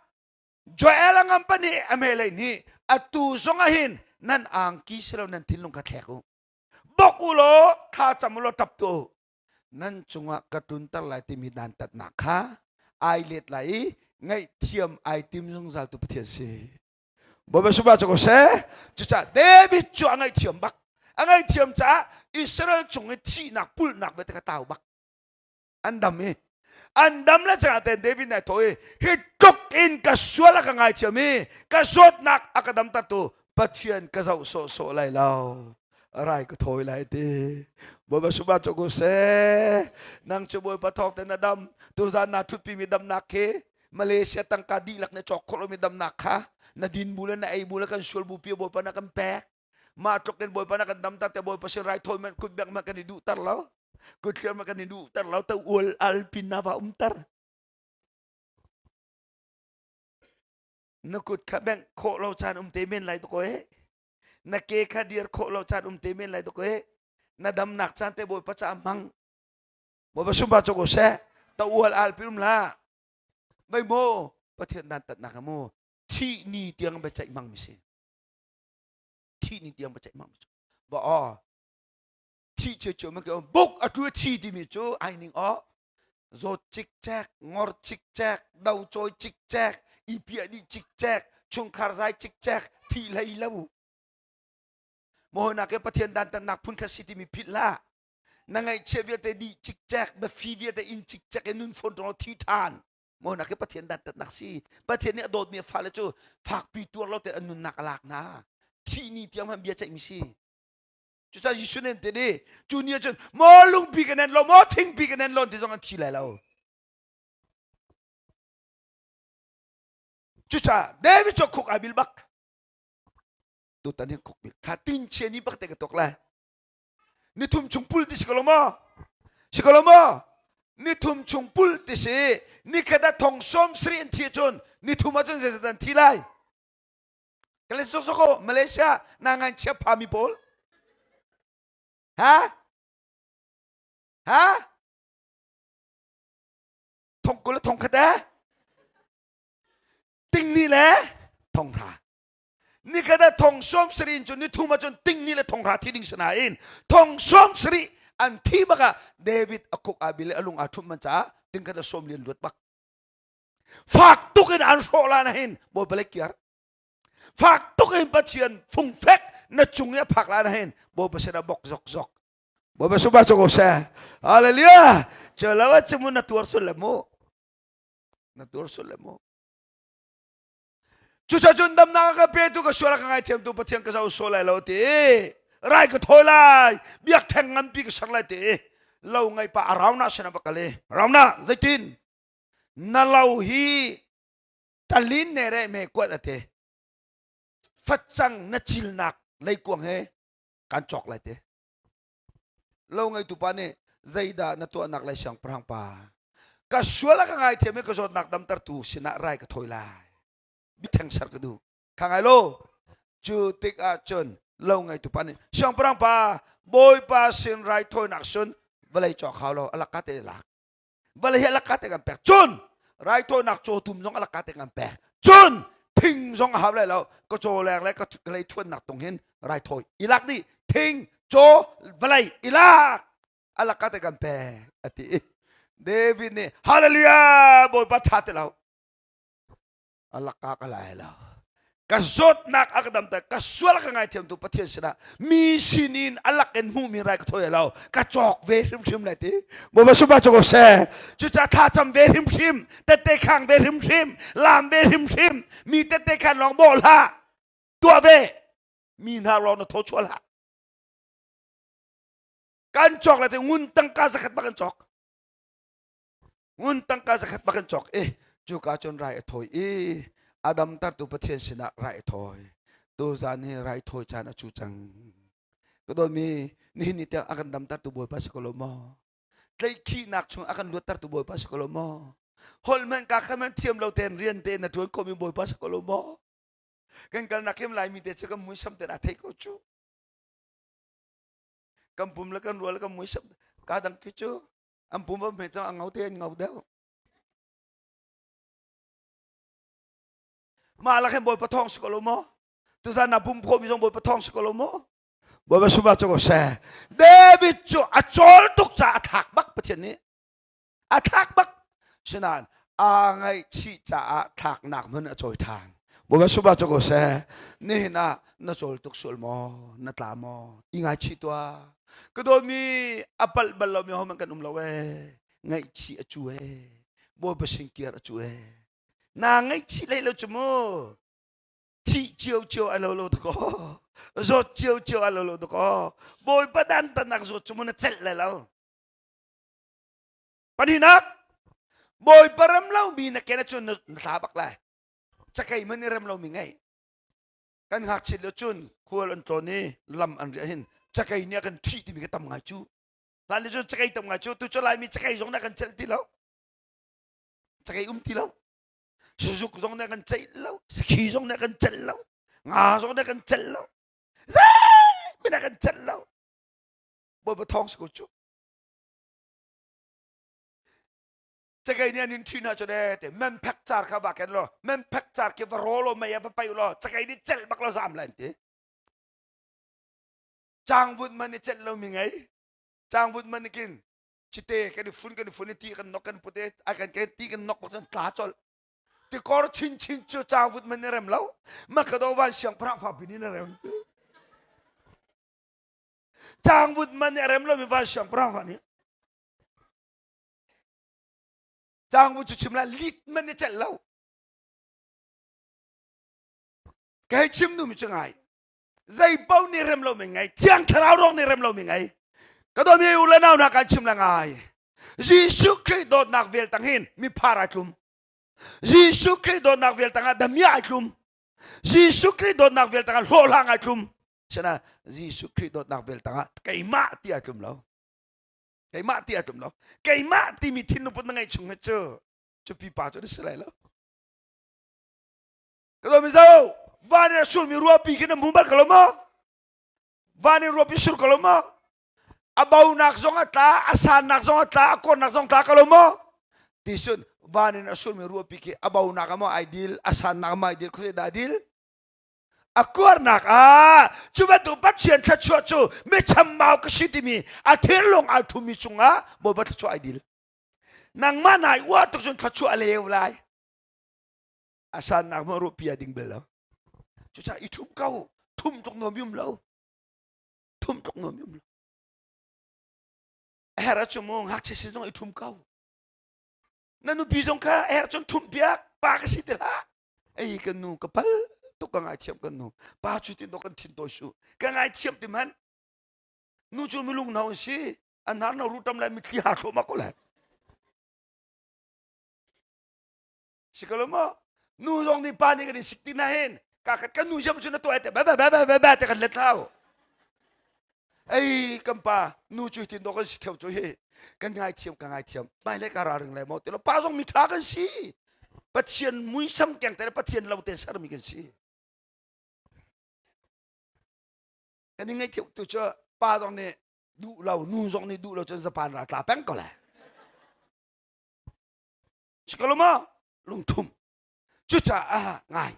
Joel a ngam nih Amelei nih atu zong ah hin nan angki si lo nan thinlung kha thlek u. Bok u law thla cam u law ṭap tu u. Nan cungah ka tlunter lai timi dantatnak kha ai let lai i ngaihthiam ai tim zungzal tu Pathian si. Bawipa sumah cu ko seh. Cucaah David cu a ngaihthiam bak. A ngaihthiam caah Israel cung i thihnak pulhnak vialte kha tau bak. An dam i an dam le cangah ten David nih thaw i hi tluk in ka sual a ka ngaithiam i ka zawtnak a ka damtertu Pathian ka zoh sawhsawh lai lo rai ka thawi lai ti Bawipa sumah cu ko seh nang cu Bawipa thawng te na dam tuzan na thutpi mi damnak khi Malaysia tangka dihlak na cawk khawh lomi damnak kha na din bu le na ei bu le kan sual bu pi Bawipa na kan pek mah tluk in Bawipa na kan damter te Bawipa sin rai thawi man kut bek ma kan i duhter lo kut ma kan i duhter lo te ual al pin na va umter na kut kha bengh khawh lo caan um te men lai to ko e na ke kha dir khawh lo caan um te men lai to ko e. Na damnak caan te Bawipa caah hmang. Bawipa sumpa cu ko seh. Ta ual al pi um hlah. Vai maw Pathian dan tatnak mu thih ni tiang biaceih hmang mi si. Thih ni tiang biaceih hmang mi si. Ba aw thih cio cio ma ke buk atu thi timi cu ai ning aw zawt cikcek ngor cikcek do cawi cikcek i piah dih cikcek chungkhar zai cikcek thih hlei lo maw ke Pathian dan tatnak phun kha si timi philh hlah na ngaihchia vialte dih cikcek biafi vialte in cikcek in nun fawn tong thi ṭhan maw nak hi Pathian dantatnak si Pathian nih a dawtmi a fale cu fakpi tuar lo tein an nunnak a lak hna thih ni tiang hmanh bia ceihmi si cucaah Jesuh nih an ti ni cu ni ahcun maw lungpi ka nen lo maw thingpi ka nen lo ti zong an thi lai lo cucaah David cu khuk ai bil bak tutan hin khuk bil kha tin chia ni bak te ka tok lai Nithum chung pul ti si ko lo maw? Si ko lo maw? Nithum chung pul ti si. Nikhat ah thong sawm sarih an thi ahcun nithum ahcun zeizat an thi lai? Kale sok sok ko Malaysia na ngan chia pha mi pawl. Ha? Ha? Thong kul thong khat eh? Ting ni le thong hra. Nikhat ah thong sawm sarih in cun nithum ah cun tingni le thong hra thi ding si nain thong sawm sarih an thi bak ah David a khuk aa bil i a lung aa ṭhumh man caah tingkhat a sawm lian luat bak. Fak tuk in an hrawh la na hin Bawipa le kiar. Fak tuk in Pathian fungfek na cung i a phak la na hin Bawipa sin ah bok zok zok. Bawipa sumah cu ko seh. Hallelujah. Cu lo ah cu mu na tuar sul le mu. Na tuar sul le mu. Cucacun damnak a ka petu ka sual a ka ngaithiamtu Pathian ka zoh sual lai lo ti rai ka thawi lai biakṭheng nganpi ka ser lai ti lo ngei pa Araunah sin ah va kal i Araunah zeitin na lo hi talin ne re me kuat a ti facang na cilnak leikuang he kan cawk lai ti Lo ngeitu pa nih zeidah na tuahnak lai siangpahrang pa ka sual a ka ngaithiam i ka zawtnak damtertu sinah rai ka thawi lai biatheng ser ka duh kha ngai lo cu tikah cun lo ngeitu pa nih siangpahrang pa bawipa sin raithawinak sun vawlei cawk hau lo a laka te lak vawlei hi a laka te kan pek cun raithawinak cawtum zong a laka te kan pek cun thing zong a hau lai lo ka caw leng le ka lei thuannak tung hin raithawi i lak dih thing caw vawlei i lak a laka te kan pek a ti David nih hallelujah bawipa tha ti lo a lakah ka lai lo ka zawtnak a ka damter ka sual ka ngaithiam tu Pathian sinah mi sinin a lak in hmuhmi rai ka thawi lo ka cawk ve hrimhrim lai ti Bawipa supa cu ko seh cucaah thlacam ve hrimhrim tette khang ve hrimhrim laam ve hrimhrim mi tette khan lawng bawh hlah tuah ve mi hna lawng na thaw chuah hlah kan cawk lai te ngun tangka zakhat bak kan cawk Ngun tangka zakhat bak in cawk i cuka cun rai a thawi i a damtertu Pathian sinah rai a thawi. Tuzaan hi rai thawi caan a cu cang. Ka dawtmi nihin ni tiang a kan damtertu Bawipa si ko lo maw? Tlaihkhihnak chung a kan luattertu Bawipa si ko lo maw? Holh hmanh ka kha hmanh thiam lo tein rian tein na ṭuan khawhmi Bawipa si ko lo maw? Kan kalnak kim Laimi te cu kan muisam tein aa thei ko cu. Kan pum le kan rual le kan muisam ka dang khi cu an pum va hme cang a ngau te an ngau deuh mah lak hin bawipa thawng si ko lo maw tuzan na pum khawhmi zong bawipa thawng si ko lo maw bawipa sumah cu ko seh David cu a cawl tuk caah a thlak bak Pathian nih a thlak bak sinain aa ngaihchih caah thlaknak hmun a cawi ṭhan bawipa sumah cu ko seh nihin ah na cawl tuk sual maw na tla maw i ngaichih tuah Ka dawtmi a palh bal lomi hohmanh kan um lo ee. Ngaihchih a cu ee. Bawipa sin kiar a cu ee. Na ngaihchih lei lo cu mu. Thih cio cio a lo lo dakaw. Zawt cio cio a lo lo dakaw. Bawipa dan tanak zawt cu mu na celh lai lo. Pahnihnak, Bawipa rem lomi na ken ahcun na tla bak lai. Cakei man i rem lomi ngei. Kan ngakchiat lio cun khual an tlawn i lam an riah hin cakei nih a kan ṭhih timi ka tam ngai cu. Hlan cu cakei tam ngai cu tu cu Laimi cakei zong nih a kan celh ti lo. Cakei um ti lo. Sazuk zong nih a kan ceih lo. Sakhi zong nih a kan celh lo. Nga zong nih a kan celh lo. Zeihmanh a kan celh lo. Bawipa thawng si ko cu. Cakei nih an in ṭhi hna cu ne te memphek car kha va ken law memphek car khi va raw law mei ah va paih law cakei nih celh bak law zam lai an ti. Cangvut man i celh lomi ngei. Cangvut man nih khin cite kan i fun kan i fun i ti kan nok kan put i a kan ke ti kan nok bak cun tla colh. Tikor chinchin cu cangvut man i rem lo. Makado van siangpahrang fa pin in a rem. Cangvut man i a rem lomi van siangpahrang fa nih Cangvu cu chim la lit man ni celh lo. Ka hei chim duhmi cu ngai. Zei paoh nih rem lo mi ngai. Thiang thlarau rong nih rem lo mi ngai. Ka dawmi u le nau hna kan chim la ngai. Jesuh Khrih dawtnak vel tang hin mi phar ai tlum. Jesuh Khrih dawtnak vel tang ah damia ai tlum. Jesuh Khrih dawtnak vel tang ah hlawhhlang ai tlum. Sana Jesuh Khrih dawtnak vel tang ah keimah ti ai tlum lo. Keimah ti a tum lo. Keimah timi thinlungput na ngeih chung hi cu cu pipa cu na si lai lo. Ka lo mizo van in a surmi ruahpi khi na hmu bal ko lo maw? Van in ruahpi sur ko lo maw? A bonak zong a tla, a sannak zong a tla, a kornak zong tla ko lo maw? Ti sun van in a surmi ruahpi khi a bonak a maw ai dil, a sannak a maw ai dil, khuazei dah a dil? A kuarnak ah cu bantuk Pathian thluachuah cu mi chambau ka si timi a thinlung ai thumi cungah Bawipa thluachuah ai dil. Nangmah nai uar tuk cun thluachuah a leu lai. A sannak maw ruahpi a ding bel lo. Cucaah i thum ko. Thum tuk nuam yum lo. Thum tuk nuam yum lo. A herh ahcun mu ngakchia sin zong i thum ko. Na nupi zong kha a herh cun thum piak pa ka si ti hlah. Ei kan nu ka pal tuk ka ngaithiam kan nu pa cu tin kan thin tawi su ka ngaithiam ti man nu cu milung no si an har no rutam lai mitthli har thlo ma ko lai si ko lo mo nu zong nih pa nih kan in sik ti na hin ka kan nu jam cu na tuah te ba ba ba ba ba te kan let thau Ei kan pa nu cu tin dawh kan si theo cu hi kan ngaithiam ka ngaithiam hmailei ka ra ring lai maw ti lo pa zong mi ṭha kan si Pathian muisam keng te Pathian lo te sermi kan si kan i ngaihthiam tu cu pa zong nih duh lo nu zong nih duh lo cun Japan ra tla peng ko lai si ko lo maw lungthum cucaah ngai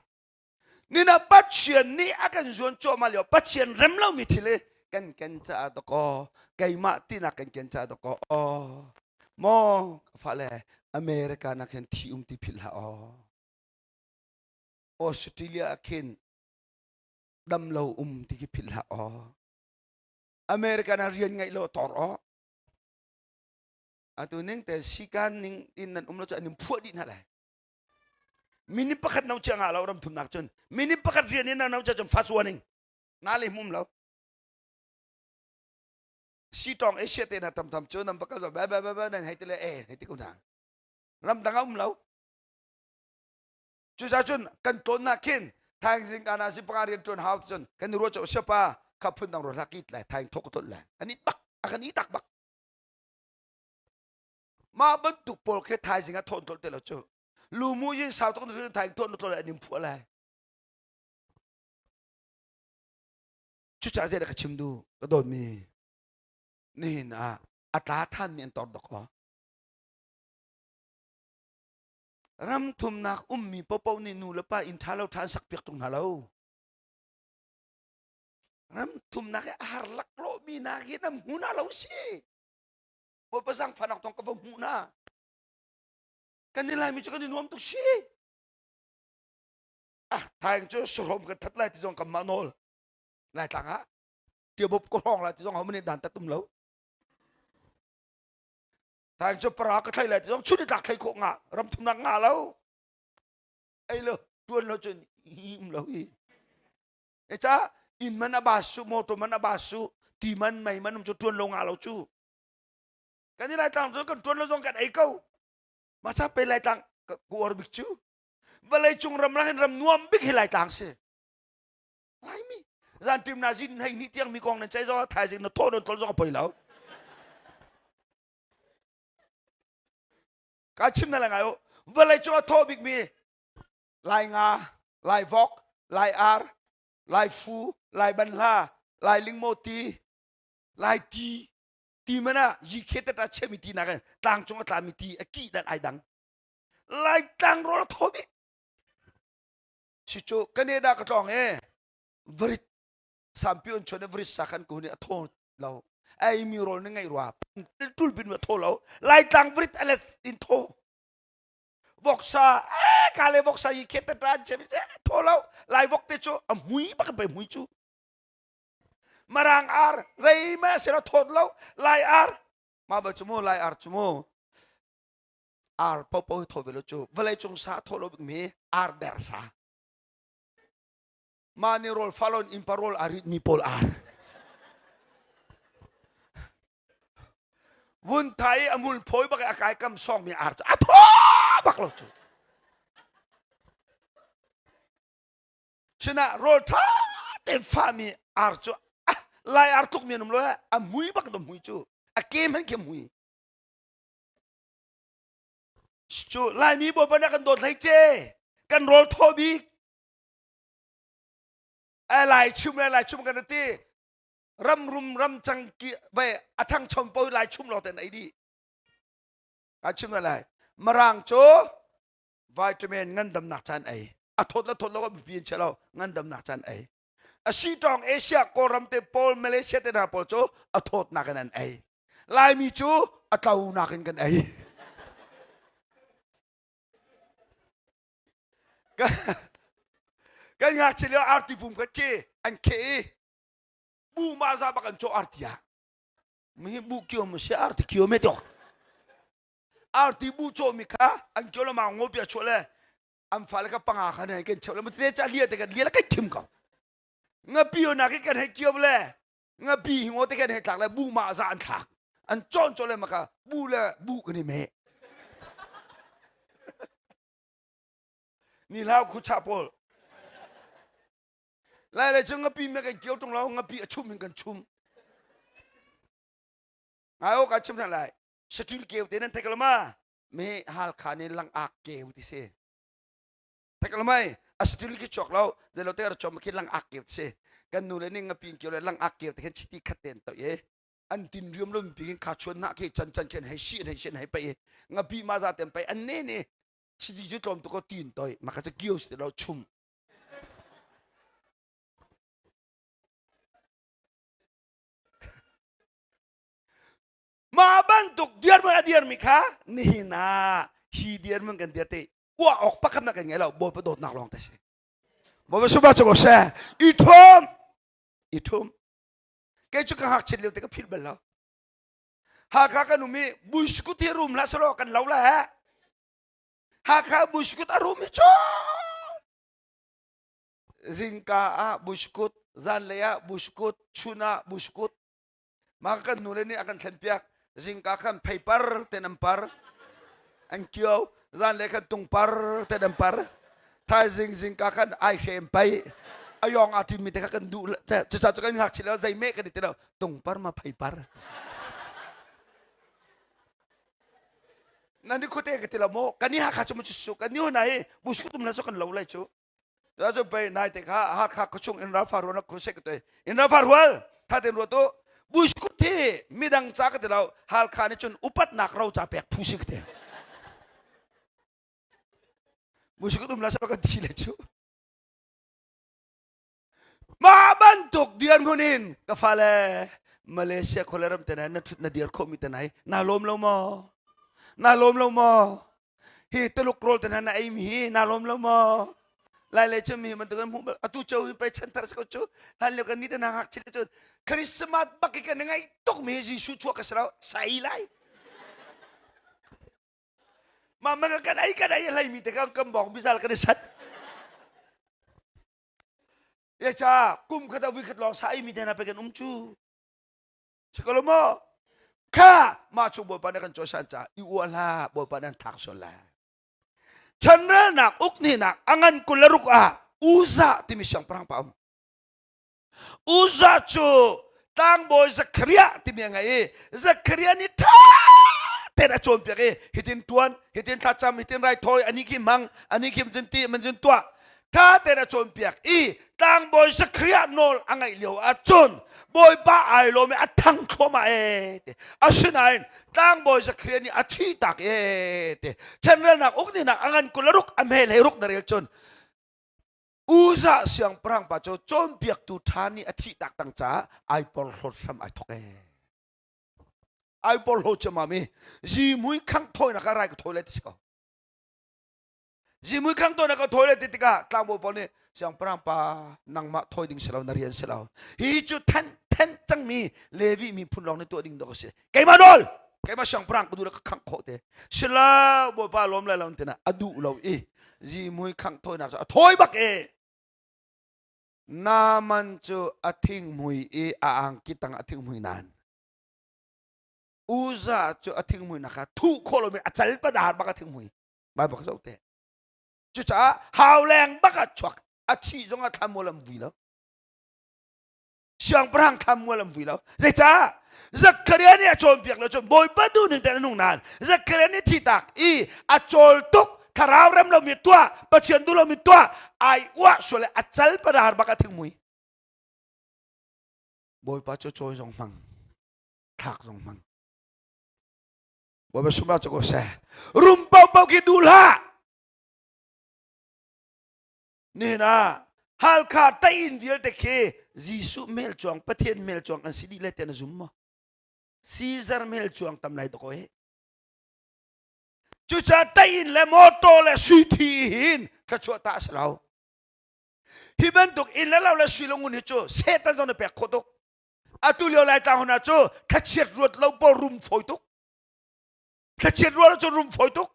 Nina Pathian nih a kan zuan cuahmah lio Pathian rem lomi thil hi kan ken caah dakaw keimah tinak kan ken caah dakaw aw maw ka fale America nak hin thi um ti philh hlah aw Australia ah khin dam lo um ti khi philh hlah aw America na rian ngaih lo tor aw atu ning te sikan ning in nan um lo cu an in phuah dih hna lai Minute pakhat no chia ngah lo ram thumnak cun minute pakhat rian in no chia cun fast warning na le hmum lo si tong Asia te na tam tam cu nam bakal ba ba ba ba nan hei te le e hei ti ko na ram dang a um lo cuca cun kan tlawn na khin thaing kana si panga rian tuan hau cun kan ruwa cho siapa kha phun dang ro hla kit lai thaing thok tot lai ani bak akan i tak bak mah bantuk pawl khi thaizing ah thawn tlolh te lo cu lumu yin sau tuk na thaing thawn tlolh an in phuah lai cucaah zei ka chim du ka dawtmi nihin ah a tla thanmi an tor dok ram thumnak ummi popo nih nu le pa inn ṭha lo ṭha an sak piak tung hna lo ram thumnak i a har laklawhmi nak hi nam hmu na lo si Bawipa zaangfahnak tong ka va hmuh na. Kan i Laimi cu kan i nuam tuk si. Ah, thaing cu sahrom kan that lai ti zong kan mah nawl. Laitlang ah tiabop ka hrawng lai ti zong homan nih dan tat um lo. Thaing cu para ka thlai lai ti zong chun i tlak thlai khawh nga ram thumnak nga lo. Ei lo tuan lo cun um lo hi. E ca inn man a ba su motor man a ba su ti man mei man um cu tuan lo nga lo cu. Kan i Laitlang cu kan ṭuan lo zong kan ei ko. Mah ca pe Laitlang ka uar bik cu. Vawlei cung ram lang in ram nuam bik hi Laitlang si. Laimi. Zan tim na zin hei ni tiang mi kong nan cei zong thaizing na thaw non tol zong a poi lo. Ka chim na la ngai u. Vawlei cung a thaw bik mi Lai nga, Lai vok, Lai ar, Lai fu, Lai banhla, Lai lingmaw ti, Lai ti. Ti man ah yikhe tata chemi ti nakin tlang cung a tlami ti a kih dan ai dang. Laitlang rawl a thaw bik. Si cu Canada ka tlawng e varit sampi on chon e varit sa khan ko ni a thaw lo. Ai mi rawl ni ngai rua tul bin ma thaw lo. Laitlang varit alet in thaw. Voksa eh ka le voksa yi khet ta an chem thaw lo. Lai vok te cu a mui bak pe mui cu. Marang ar zeihmanh a si lo thawt lo lai ar mah bal cu mu lai ar cu mu ar popo hi thaw ve lo cu vawlei cung sa thaw lo bikmi ar der sa mah nih rawl falon innpa rawl a rit mi pawl ar vun thai i a mul phawi bak i a kai kam sawng mi ar cu a thaw bak lo cu Sinah rawl ṭha tein fahmi ar cu lai ar tlukmi an um lo a mui bak dom mui cu a ke hmanh khi mui cu laimi bawipa nih kan dawt hlei ce kan rawl thaw bik ai lai chum le lai chum kan ti ram rum ram cang ki vai a thang chom po lai chum lo ten ei di ka chim na lai marang cu vitamin ngandamnak caan ei a thawt le thawt lo ka bipi in chia lo ngandamnak caan ei a si tawng Asia Kawlram te pawl Malaysia te hna pawl cu a thawtnak in an ei Laimi cu a tlonak in kan ei kan ngakchia lio arti pum khat khi an kheh i bu ma za bak an cawh arti ah mi bu kio mu si arti kio me tok arti bu cawhmi kha an kio lama ngo bia chuah le an fale ka panga kha ne kan cheu le mate cha lia te kan lia le kan thim ko ngapi na ke kan hei kio le ngapi hi ngo te kan hei thlak le bu ma za an thlak an chon cho le maka bu le bu kan i me ni hlau khu cha pawl lai le chu ngapi me kan kio tung lo ngapi a chum in kan chum ngai o ka chim than lai saṭil keu te nan theih ko ma me Halkha nih langak keu ti si theih ko mai a saṭil khi chuak lo zeilo te ra chom khi langak keu ti si kan nu le ning ngapin keu le langak keu te khin chiti khat ten to ye an tin riam lum pi kha chuan na khi chan chan khin hei shi hei shi hei pai ngapi ma za tem pai an ne ne chiti ju tlom to ko tin toi maka cha kio si lo chum Mah bantuk dirhmun a dirmi kha nihin ah hi dirhmun kan dir te uah awk pakhat nak kan ngei lo Bawipa dawtnak lawng te si. Bawipa sumah cu ko seh. I thum i thum kei cu ka ngakchiat lio te ka philh bal lo. Hakha kan um i buiskut hi rum hlah selaw kan lo la he. Hakha buiskut a rum hi cu zingka ah buiskut zanlei ah buiskut chun ah buiskut Mah kan nule nih a kan thlenpiak. Zingka khan pheipar ten an par. An kio. Zanlei khan tungpar ten an par. Thaizing zingka khan aihrem pai. Ayong a timi te kha kan duh. Cucaah cu kan ngakchia lo zei meh kan i ti lo. Tungpar ma pheipar. Nan ni khuate ka ti lo maw? Kan ni Hakha cu mu cu su. Kan ni huna hi busuk tum la cu kan lo lai cu. Cu pei nai te kha Hakha khuachung in ralfa rual na crusade ka tuai. In ralfa rual tha ten ruat u. Buiskut hi midang ca ka ti lo Halkha nih cun upatnak ro ca pek phu si ka ti. Buiskut um la sa kan thi le cu. Mah bantuk dirhmun in ka fale Malaysia khuale ram te na thut na dir khomi te nai na lawm lo maw? Na lawm lo maw? Hi Tuluk rawl te na ei mi hi na lawm lo maw? Lai le cu mi bantuk an hmuh bal atu cho hi pei chan thar ko cu hlan lio kan ni te na ngak chile cu Christmas bak i kan ngai tuk mi Jesuh chuak ka si lo sai lai ma ma kan ei kan ei hlei mi te kan kan bong bizal kan i sat ye cha kum khat a vui khat lawng sa ei mi te na pe kan um cu Sikolo maw? Kha mah chung Bawipa nih kan cawisan caah i uah hlah Bawipa nih an thak sual lai. Chanrelnak ukninak a ngan 26 ah Uzzah timi siangpahrang pa um. Uzzah cu tlangbawi Zechariah timi a ngei i Zechariah nih ṭha tein a cawnpiak i hitin ṭuan, hitin thlacam, hitin raithawi, ani khi hmang, ani khi cun ti, man cun tuah. Ṭha tein a cawnpiak i tlangbawi Zakariah nawl a ngaih lio ahcun Bawipa ai lawm i a ṭhang thluahmah ee ti. Asinain tlangbawi Zakariah nih a thih tak ee ti. Chanrelnak uk ni nak a ngan 26 a hme hlei ruk na rel cun Uza siangpahrang pa cu cawnpiaktu ṭha nih a thih tak tang caah ai porhlawt hram ai thok ee. Ai porhlaw ciammam i zihmui khangh thawinak ah rai ka thawi lai ti si ko. Zihmui khangh thawinak ka thawi lai ti tikah tlangbawi pawl nih siangpahrang pa nangmah thawi ding si lo na rian si lo. Hi cu then then cangmi Levi miphun lawng nih tuah ding dawh a si. Keimah nawl keimah siangpahrang ka duh le ka khangh khawh te. Silo Bawipa lawm lai lo tina a duh lo i zihmui khangh thawinak cu a thawi bak e. Naaman cu a thinghmui i a angki tang a thinghmui nain Uza cu a thinghmui nak kha thuh khawh lomi a cal padar bak a thinghmui. Bible ka zoh te. Cucaah hauleng bak ah chuak a thih zong ah thlanmual an vui lo. Siangpahrang thlanmual an vui lo. Zeicah? Zakariah nih a cawnpiak lo cun Bawipa duh ning tein a nung nain Zakariah nih thitak i a cawl tuk thlarau rem lomi tuah Pathian duh lomi tuah ai uah sual a cal padar bak a thinghmui. Bawipa cu cawi zong hmang thlak zong hmang. Bawipa sumah cu ko seh. Rum paohpaoh khi duh hlah. Nihin ah Halkha tain vialte khi Jesuh mel cuang Pathian mel cuang an si dih le te na zum maw? Caesar mel cuang tam lai dawk he. Cucaah tain le motor le sui thi hin thluachuah ta a si lo. Hi bantuk inn le lo le sui le ngun hi cu Satan zong na pek khawh tuk. Atu lio Laitlang hna cu thlachiat ruat lo pawl rum fawi tuk. Thlachiat ruat lo cu rum fawi tuk.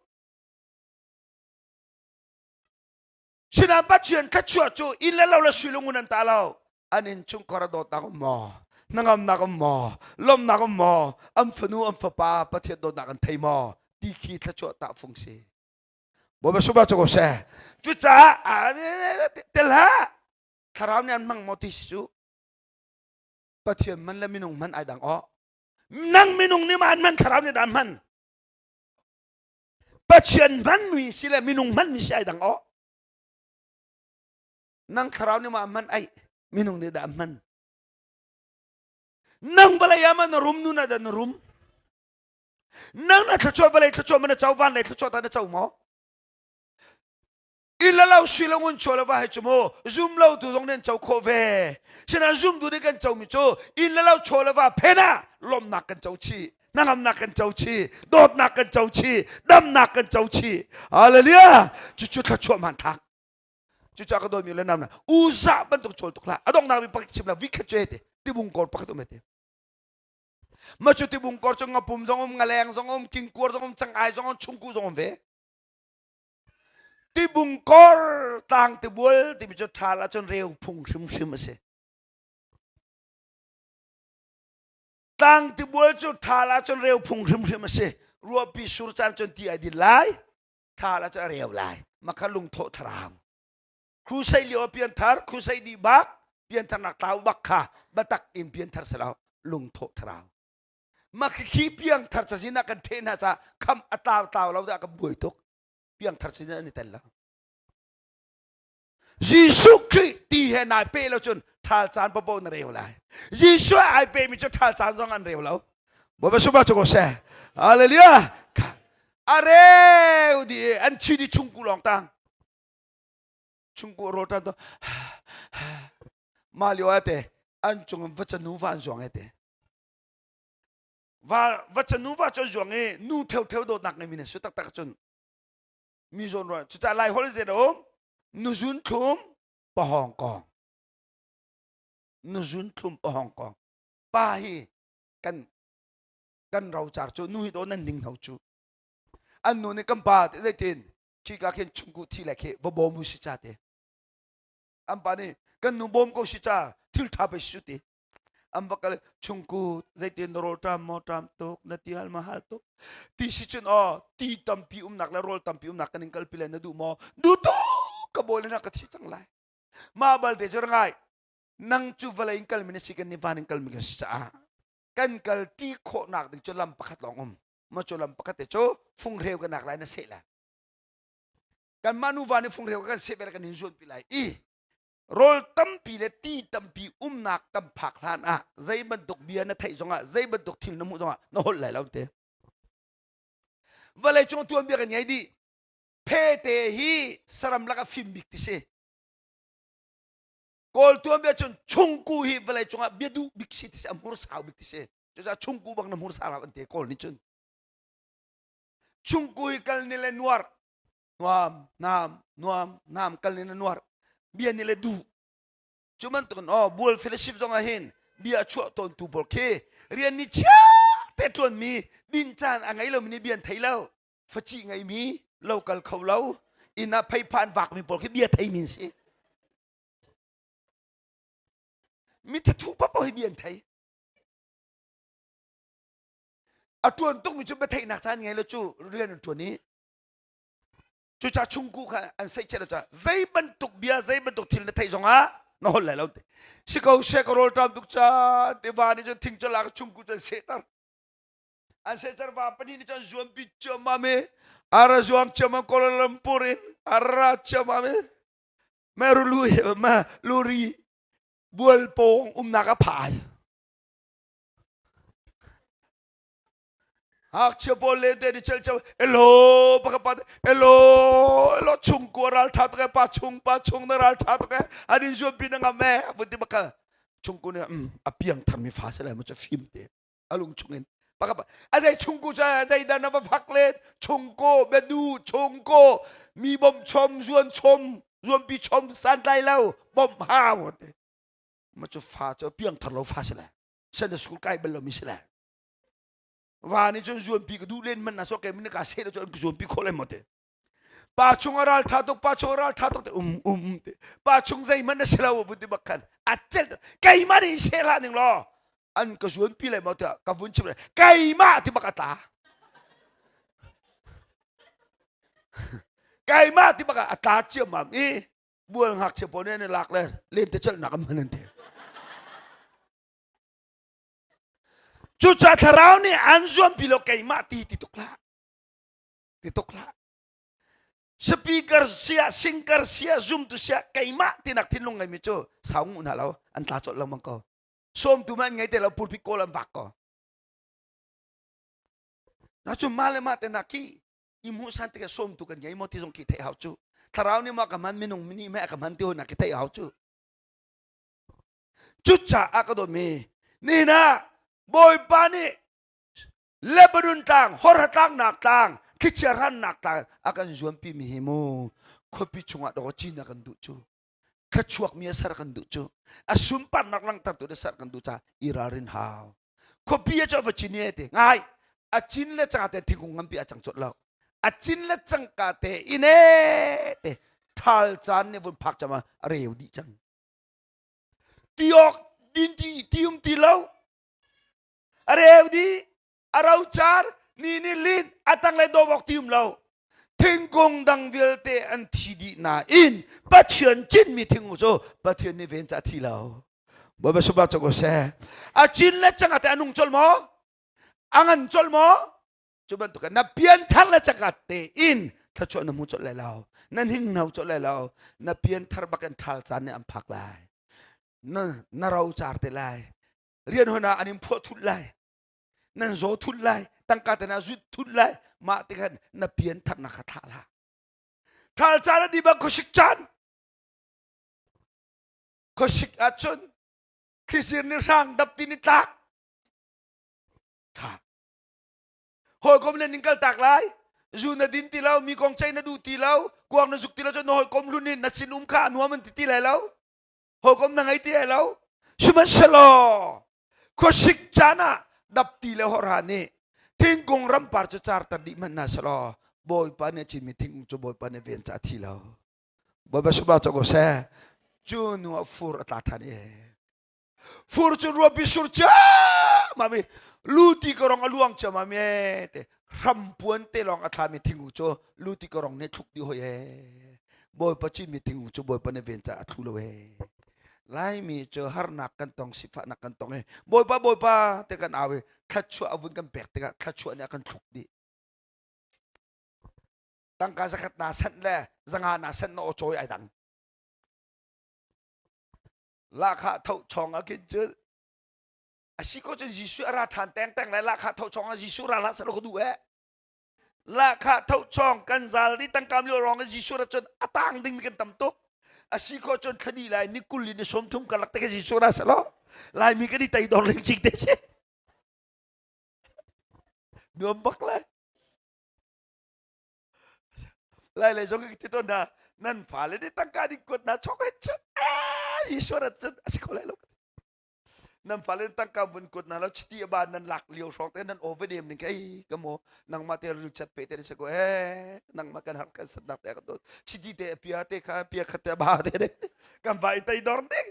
Sinain Pathian thluachuah cu inn le lo le sui le ngun an ta lo. An innchungkhar a dawtnak um maw? Hnangamnak um maw? Lawmhnak um maw? An fanu an fapa Pathian dawtnak an thei maw? Ti khi thluachuah tahfung si. Bawipa sungah cu ko seh. Cucaah tel hlah. Thlarau nih an hmang maw ti si cu. Pathian man le minung man ai dang aw. Nang minung nih ma an hman thlarau nih dah an hman. Pathian hmanmi si le minung hmanmi si ai dang aw. Nang thlarau nih ma hman ai minung nih dah hman. Nang vawlei ah ma na rum nu na dah na rum. Nang na thluachuah vawlei thluachuah ma na co van lei thluachuah ta na co maw? Inn le lo sui lo ngun chaw le va he cu mu zum lo tu zong nih an co khawh ve. Sinain zumtu nih kan comi cu inn le lo chaw le va phen ah lawmhnak kan co chih, hnangamnak kan co chih, dawtnak kan co chih, damnak kan co chih. Hallelujah! Cucu thluachuah hmanthlak. Cucaah ka dawtmi le nam Uza bantuk chawl tuk hlah. A donghnak mi pakhat chim la vikhat cu te tibung kor pakhat um te. Ma cu tibung kor cu ngapum zong um, ngaleng zong um, kingkuar zong um, cangai zong um, chungku zong um ve. Tibungkor tlang tibual timi cu ṭhal ahcun reu phung hrimhrim a si. Tlang tibual cu ṭhal ahcun reu phung hrimhrim a si. Ruahpi sur caan cun ti ai din lai, ṭhal ahcun a reu lai. Makha lungthawh thlarau. Crusade lio ah pianthar, crusade dih bak, piantharnak tlau bak kha biatak in pianthar si lo, lungthawh thlarau. Makhi piangthar cazin ah kan ṭheh hna caah kham a tlau tlau lo dah kan buai tuk. Piangthar cazin an i tel lo. Jesuh Khrih ti he nai pe lo cun ṭhal caan paoh na reu lai. Jesuh ai pemi cu ṭhal caan zong an reu lo. Bawipa sungah cu ko seh. Hallelujah. A reu di an thi di chungku lawng tang. Chungku rawl tan to mah lio ah te an cung va canu va an zuang e te. Va va canu va cu zuang i nu theu dawtnak ngeimi na si taktak cun mi zawn ruah cucaah lai holh te um nuzun thlum pahawng kong nuzun thlum pahawng kong pa hi kan kan rocar cu nu hi do nan ning hno cu an nu nih kan pa te zeitin khi ka khin chungku thi le khi va bawm u si cha te an pa nih kan nu bawm ko si cha thil tha pe si ti an va kal chungku zeitin na rawl ṭam maw ṭam tuk na ti hal ma hal tuk ti si cun aw ti tampi umnak le rawl tampi umnak kan in kalpi le na duh maw duh tuk ka bawi le na ka thi cang lai mah balte cu ngai nang cu vawlei in kalmi na si kan nih van in kalmi kan si caah kan kal ṭi khawhnak ding cu lam pakhat lawng um ma cu lam pakhat te cu funghreu ka nak lai na seh lai. Kanmah nuva nih funghreu kan seh bel kan in zuanpi lai i rawl tampi le ti tampi umnak kan phak hlan ah zei bantuk bia na theih zongah zei bantuk thil na hmuh zongah na holh lai lo te. Vawlei cung tuanbia kan ngei dih. Phete hi saram lak a fim bik ti si. Kawl tuanbia cun chungku hi vawlei cungah bia duh bik si ti si, a hmur sau bik ti si. Cucaah chungku bang na hmur sau an ti Kawl nih cun. Chungku hi kal ni le nuar nuam nam nuam nam kal ni le nuar bia ni le duh. Cu bantukin aw bual fellowship zong ah hin bia a chuah tawntu pawl khi rian ni chia te ṭuanmi din caan a ngei lomi nih bia an thei lo. Faci ngeimi lo kal kho lo inn ah pheiphan vakmi pawl khi bia theimi an si. Mi thathu paoh hi bia an thei. A ṭuan tukmi cu biatheihnak caan ngei lo cu rian an ṭuan i cucaah chungku kha an seihchiat lo caah zei bantuk bia zei bantuk thil na theih zongah na holh lai lo ti si ko she ka rawl ṭam tuk caan tiva nih cun thing cu lak chungku cu an sehter an sehter va pahnih nih cun zuampi ciammam i ara zuam ciammam Kuala Lumpur in ara ciammam i Merulu ma luri bual pawng umnak a phai Ngakchia pawl le te ni chel chel elo pakhat pa elo elo chung ko ral tha tak pa chung pa chung na ral tha tak ani zuam pi na ngam e buti baka chung ko ne a piang thar mi fa se lai mo cha fim te alung chung in pakhat a zei chung ko cha zei dan na va phak le chung ko bedu chung ko mi bom chom zuan chom zuan pi chom san tlai lo bom hau te ma chu fa chu piang thar lo fa se lai Sunday school kai bal lomi si le va nih cun zuanpi ka duh len man na so ke min ka se lo cun ka zuanpi kho le mo te pa chung a ral tha tuk pa chung a ral tha tuk te um um um te pa chung zei man na si lo bu ti bak khan a cel keimah nih se hlah ning law an ka zuanpi le mo te ka vun chim le keimah ti bak a tla keimah ti bak a tla ciammam i bual ngakchia pawl nih an i lak le lentecelhnak an hman an ti Cucaah thlarau nih an zuampi lo keimah ti ti tuk hlah. Ti tuk hlah. Speaker sia, singer sia, zumtu sia, keimah tinak thinlung ngeimi cu sau ngu hna lo, an tla colh lengmang ko. Sawmtu ma an ngei te lo, pulpit kawl an vak ko. Na cu mah le mah te nak khi i hmuhsan tikah sawmtu kan ngei maw ti zong khi theih hau cu. Thlarau nih maw ka hman minung nih meh ka hman ti hoi nak khi theih hau cu. Cucaah ka dawtmi nihin ah Bawipa nih Lebanon tlang, Horha tlangnak tlang, thlichia hrannak tlang a kan zuampi mi hi mu khuapi chungah dawh cin a kan duh cu thluachuak mi a ser kan duh cu a sunparnak langhtertu na ser kan duh caah i ralrin hau khuapi a cu va cin e te ngai a cin le cangka te thingkung nganpi a cang cawt lo a cin le cangka te ine te thal caan nih vun phak cama a reu dih cang ti awk din ti ti um ti lo a reu di a ro car ni ni lin a tang le dawm awk ti um lo thingkung dang vialte an thi dih nain Pathian cinmi thingkung cu Pathian nih ven ca thi lo Bawipa subah cu ko seh a cin le cang ate a nung col maw a ngan col maw cu bantuk na pianthar le cakap tein thluachuah na hmu colh lai lo na hninghno colh lai lo na pianthar bak in ṭhal caan nih an phak lai na na ro car te lai rian hon ah an in phuah thut lai nan zaw thut lai tangka te na zut thut lai mah ti khan na pianthar na kha thlah la ṭhal caan a di bang khuasik caan khuasik ahcun thlisir ni hrang dapti ni tlak kha hawikom le ning kal tak lai zu na din ti lo mi kong ceih na duh ti lo kuang na zuk ti lo cun na hawikom hlun in na sin um kha nuam an ti ti lai lo hawikom na ngei ti lai lo sihmanhsehlaw khuasik caan ah dapti le hawrha nih thingkung rampar cu carter dih hmanh hna selaw bawipa nih a cinmi thingkung cu bawipa nih ven ca a thi lo bawipa subah cu ko seh cu nu ah fur a tla ṭhan i Fur cu ruapi sur ciammam i luti ka rong a luang ciammam e te hrampuan te lawng a thlami thingkung cu luti ka rong nih thluk dih hoi e Bawipa cinmi thingkung cu Bawipa nih ven caah a thlu lo e Laimi cu harnak kan tong sifahnak kan tong i Bawipa Bawipa te kan au i thluachuah a vun kan pek tikah thluachuah nih a kan thluk dih. Tangka zakhat na sanh le zanga na sanh na aw cawi ai dang. Lahkhah tho chong ah khin cun a si ko cun Jesuh a ra ṭhan tengteng lai lahkhah tho chong ah Jesuh ra hlah seh law ka duh eh. Lahkhah tho chong kan zal di tangkam lio rong in Jesuh ra cun a tang ding mi kan tam tuk. A si ko cun thla lai ni kul in ni 30 karlak te ka Jesuh ra seh law Laimi kan i tei dor ling cing te si. Nuam bak lai. Lai lei zong ka ti tawn hna nan fale nih tangka ding kuat hna chok he cun Jesuh rat cun a si kho lai lo. Nan fale nih tangka vun kuat hna lo chiti a ba nan lak lio hrawng te nan aw va dem ning ei ka mo nangmah te ril chat pe te se ko eh nangmah kan har kan sat nak te ka dot chiti te pia te kha pia khat te ba te de kan vai tei dor ding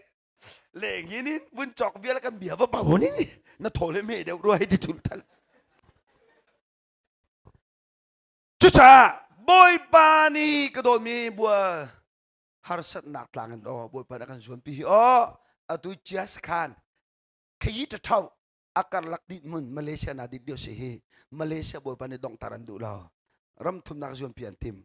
leng hin in vun chok vial kan bia va ba ni na thole me deuh rua hi ti thul thal Cucaah Bawipa nih ka dawtmi bual harsatnak tlang in aw Bawipa nih a kan zuanpi hi aw atu chia sakhan khayi ṭaṭhau a karlak dih mun Malaysia na dit lio si hi Malaysia Bawipa nih donghter an duh lo ram thumnak zuanpi an tim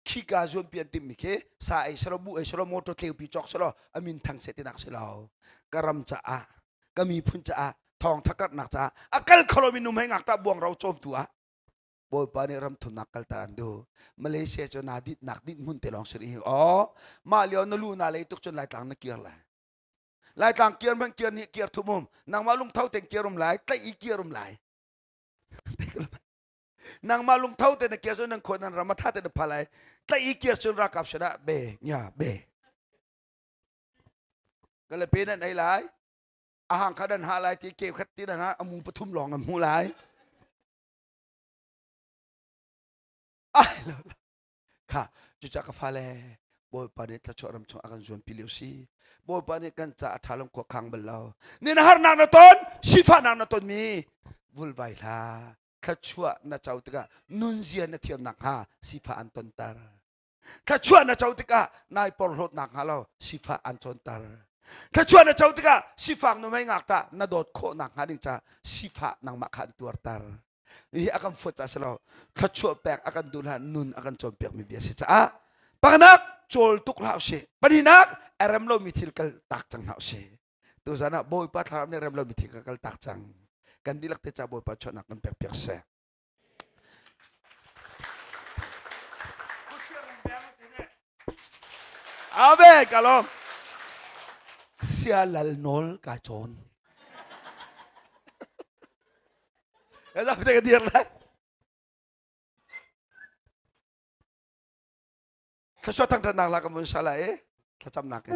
khika zuanpi an timmi khi sa ei selaw bu ei selaw motor tleupi cawk selaw a min thang seh tinak si lo ka ram caah ka miphun caah thawngtha karhnak caah a kal kholo mi num hei ngakṭah buang ro cawmtu ah Bawipa nih ram thumnak kalter an duh. Malaysia cu naa ditnak dit hmun te lawng si rih hi. Aw, mah lio na lu na lei tuk cun Laitlang na kir lai. Laitlang kir hmanh kir nih kir thum um. Nangmah lungtho ten kir um lai, tlaih i kir um lai. Nangmah lungtho te na kir cun nan khua nan ram a tha te na pha lai. Tlaih i kir cun ralkap sinah be nya be. Ka le pe nan ei lai. A hang kha nan ha lai ti ke khat ti nan ha amu pathum lawng nan hmu lai. Ai lo kha cucah ka fale Bawipa nih thluachuah ram chung a kan zuanpi lio si. Bawipa nih kan ca a ṭha lo khua khang bal lo. Nin harnak na ton, sifahnak na ton mi vulvai hlah. Thluachuah na co tikah nunzia na thiam nakhnga sifah an tonter. Thluachuah na co tikah nai porhlawt nakhnga lo sifah an cawnter. Thluachuah na co tikah sifak nu mei ngakṭah na dawt khawh nakhnga ding ca sifah nangmah kha an tuarter. Hi a kan fuat ca si lo. Thluachuah pek a kan duh hlah nun a kan cawnpiakmi bia si caah pakhatnak cawl tuk hlah usih. Pahnihnak a rem lomi thil kal tak cang hna usih. Tuzan ah Bawipa thlarau nih rem lomi thil ka kal tak cang. Kan dihlak te ca Bawipa chuahnak kan pek piak seh. Ave ka lawm. Sia lal nawl ka cawn. Ka zam te ka dir lai. Thluachuah thangṭhatnak la kan vun sa lai i thlacamnak in.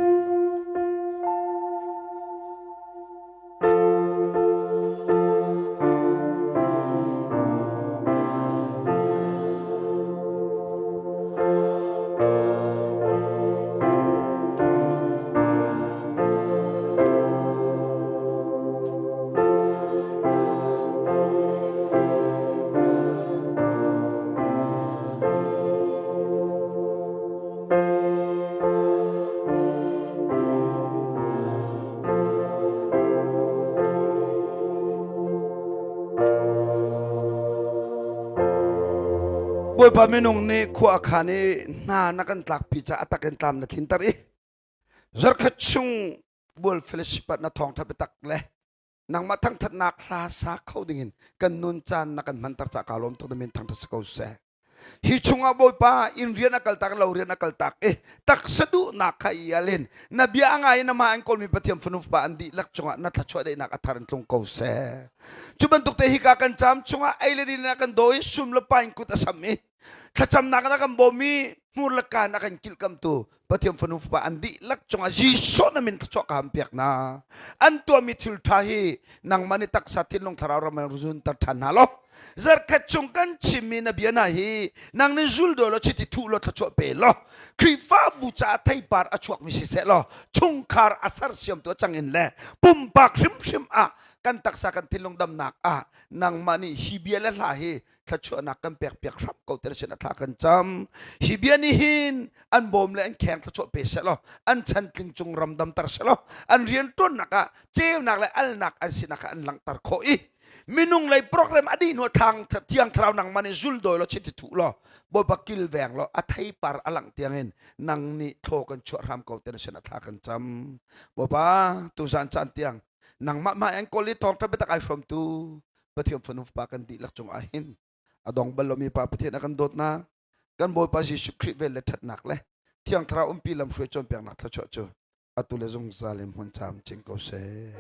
Bawipa minung nih khua a khan i hna na kan tlakpi caah a tak in tlam na tlinter i zarkhat chung bual fellowship ah na thawngṭha biatak le nangmah thangṭhatnak hla sa kho dingin kan nun caan na kan hmanter ca kaa lawm tuk na min thangṭhat si ko seh. Hi chungah Bawipa inn rian a kaltak lo rian a kaltak i taksa duhnak kha i alin na bia a ngai in amah an kawlmi Pathian fanu fapa an dihlak cungah na thluachuah daihnak a thar in tlung ko seh. Cu bantuk te hika kan caam chungah ei le din in a kan daw i sum le pa in kut a sam i thlacamnak in a kan bawm i hmur le kaan a kan kilhkamtu Pathian fanu fapa an dihlak cungah Jesuh na min thluachuah ka ham piak hna. An tuahmi thil ṭha hi nangmah nih taksa thinlung thlarau ram in zunter ṭhan hna law zarkhat chung kan chimmi na bia hna hi nang nih zul daw law chiti thuh law thluachuah pe law Khrihfabu caah theipar a chuakmi siseh law chungkhar a sersiamtu a cang in le pumpak hrimhrim ah kan taksa kan thinlung damnak ah nangmah nih hi bia le hla hi thluachuahnak kan pek piak hram ko te sin a thla kan cam hi bia nih hin an bawm le an kheng thluachuah pe seh law an chan tling cung ram damter seh law an rian ṭuannak ah ceunak le alnak an sinak kha an langhter khawh i. Minung lei program a dih hnu thang thiang thlarau nangmah nih zul dawi law chiti thuh law Bawipa kilveng law a theipar a langh tiangin nang nih thaw kan chuah hram ko te na sin a thla kan cam. Bawipa tuzan caan tiang nangmah mah enkawl i thawngṭha biatak ai hrawmtu Pathian fanu fapa kan dihlak cungah hin a dong bal lomi Pa Pathian a kan dawtnak kan Bawipa Jesuh Khrih vel le ṭhatnak le Thiang Thlarau umpi lamhruai cawnpiaknak thluachuah cu atu le zungzal in hmun camcin ko seh.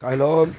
Kai lawm.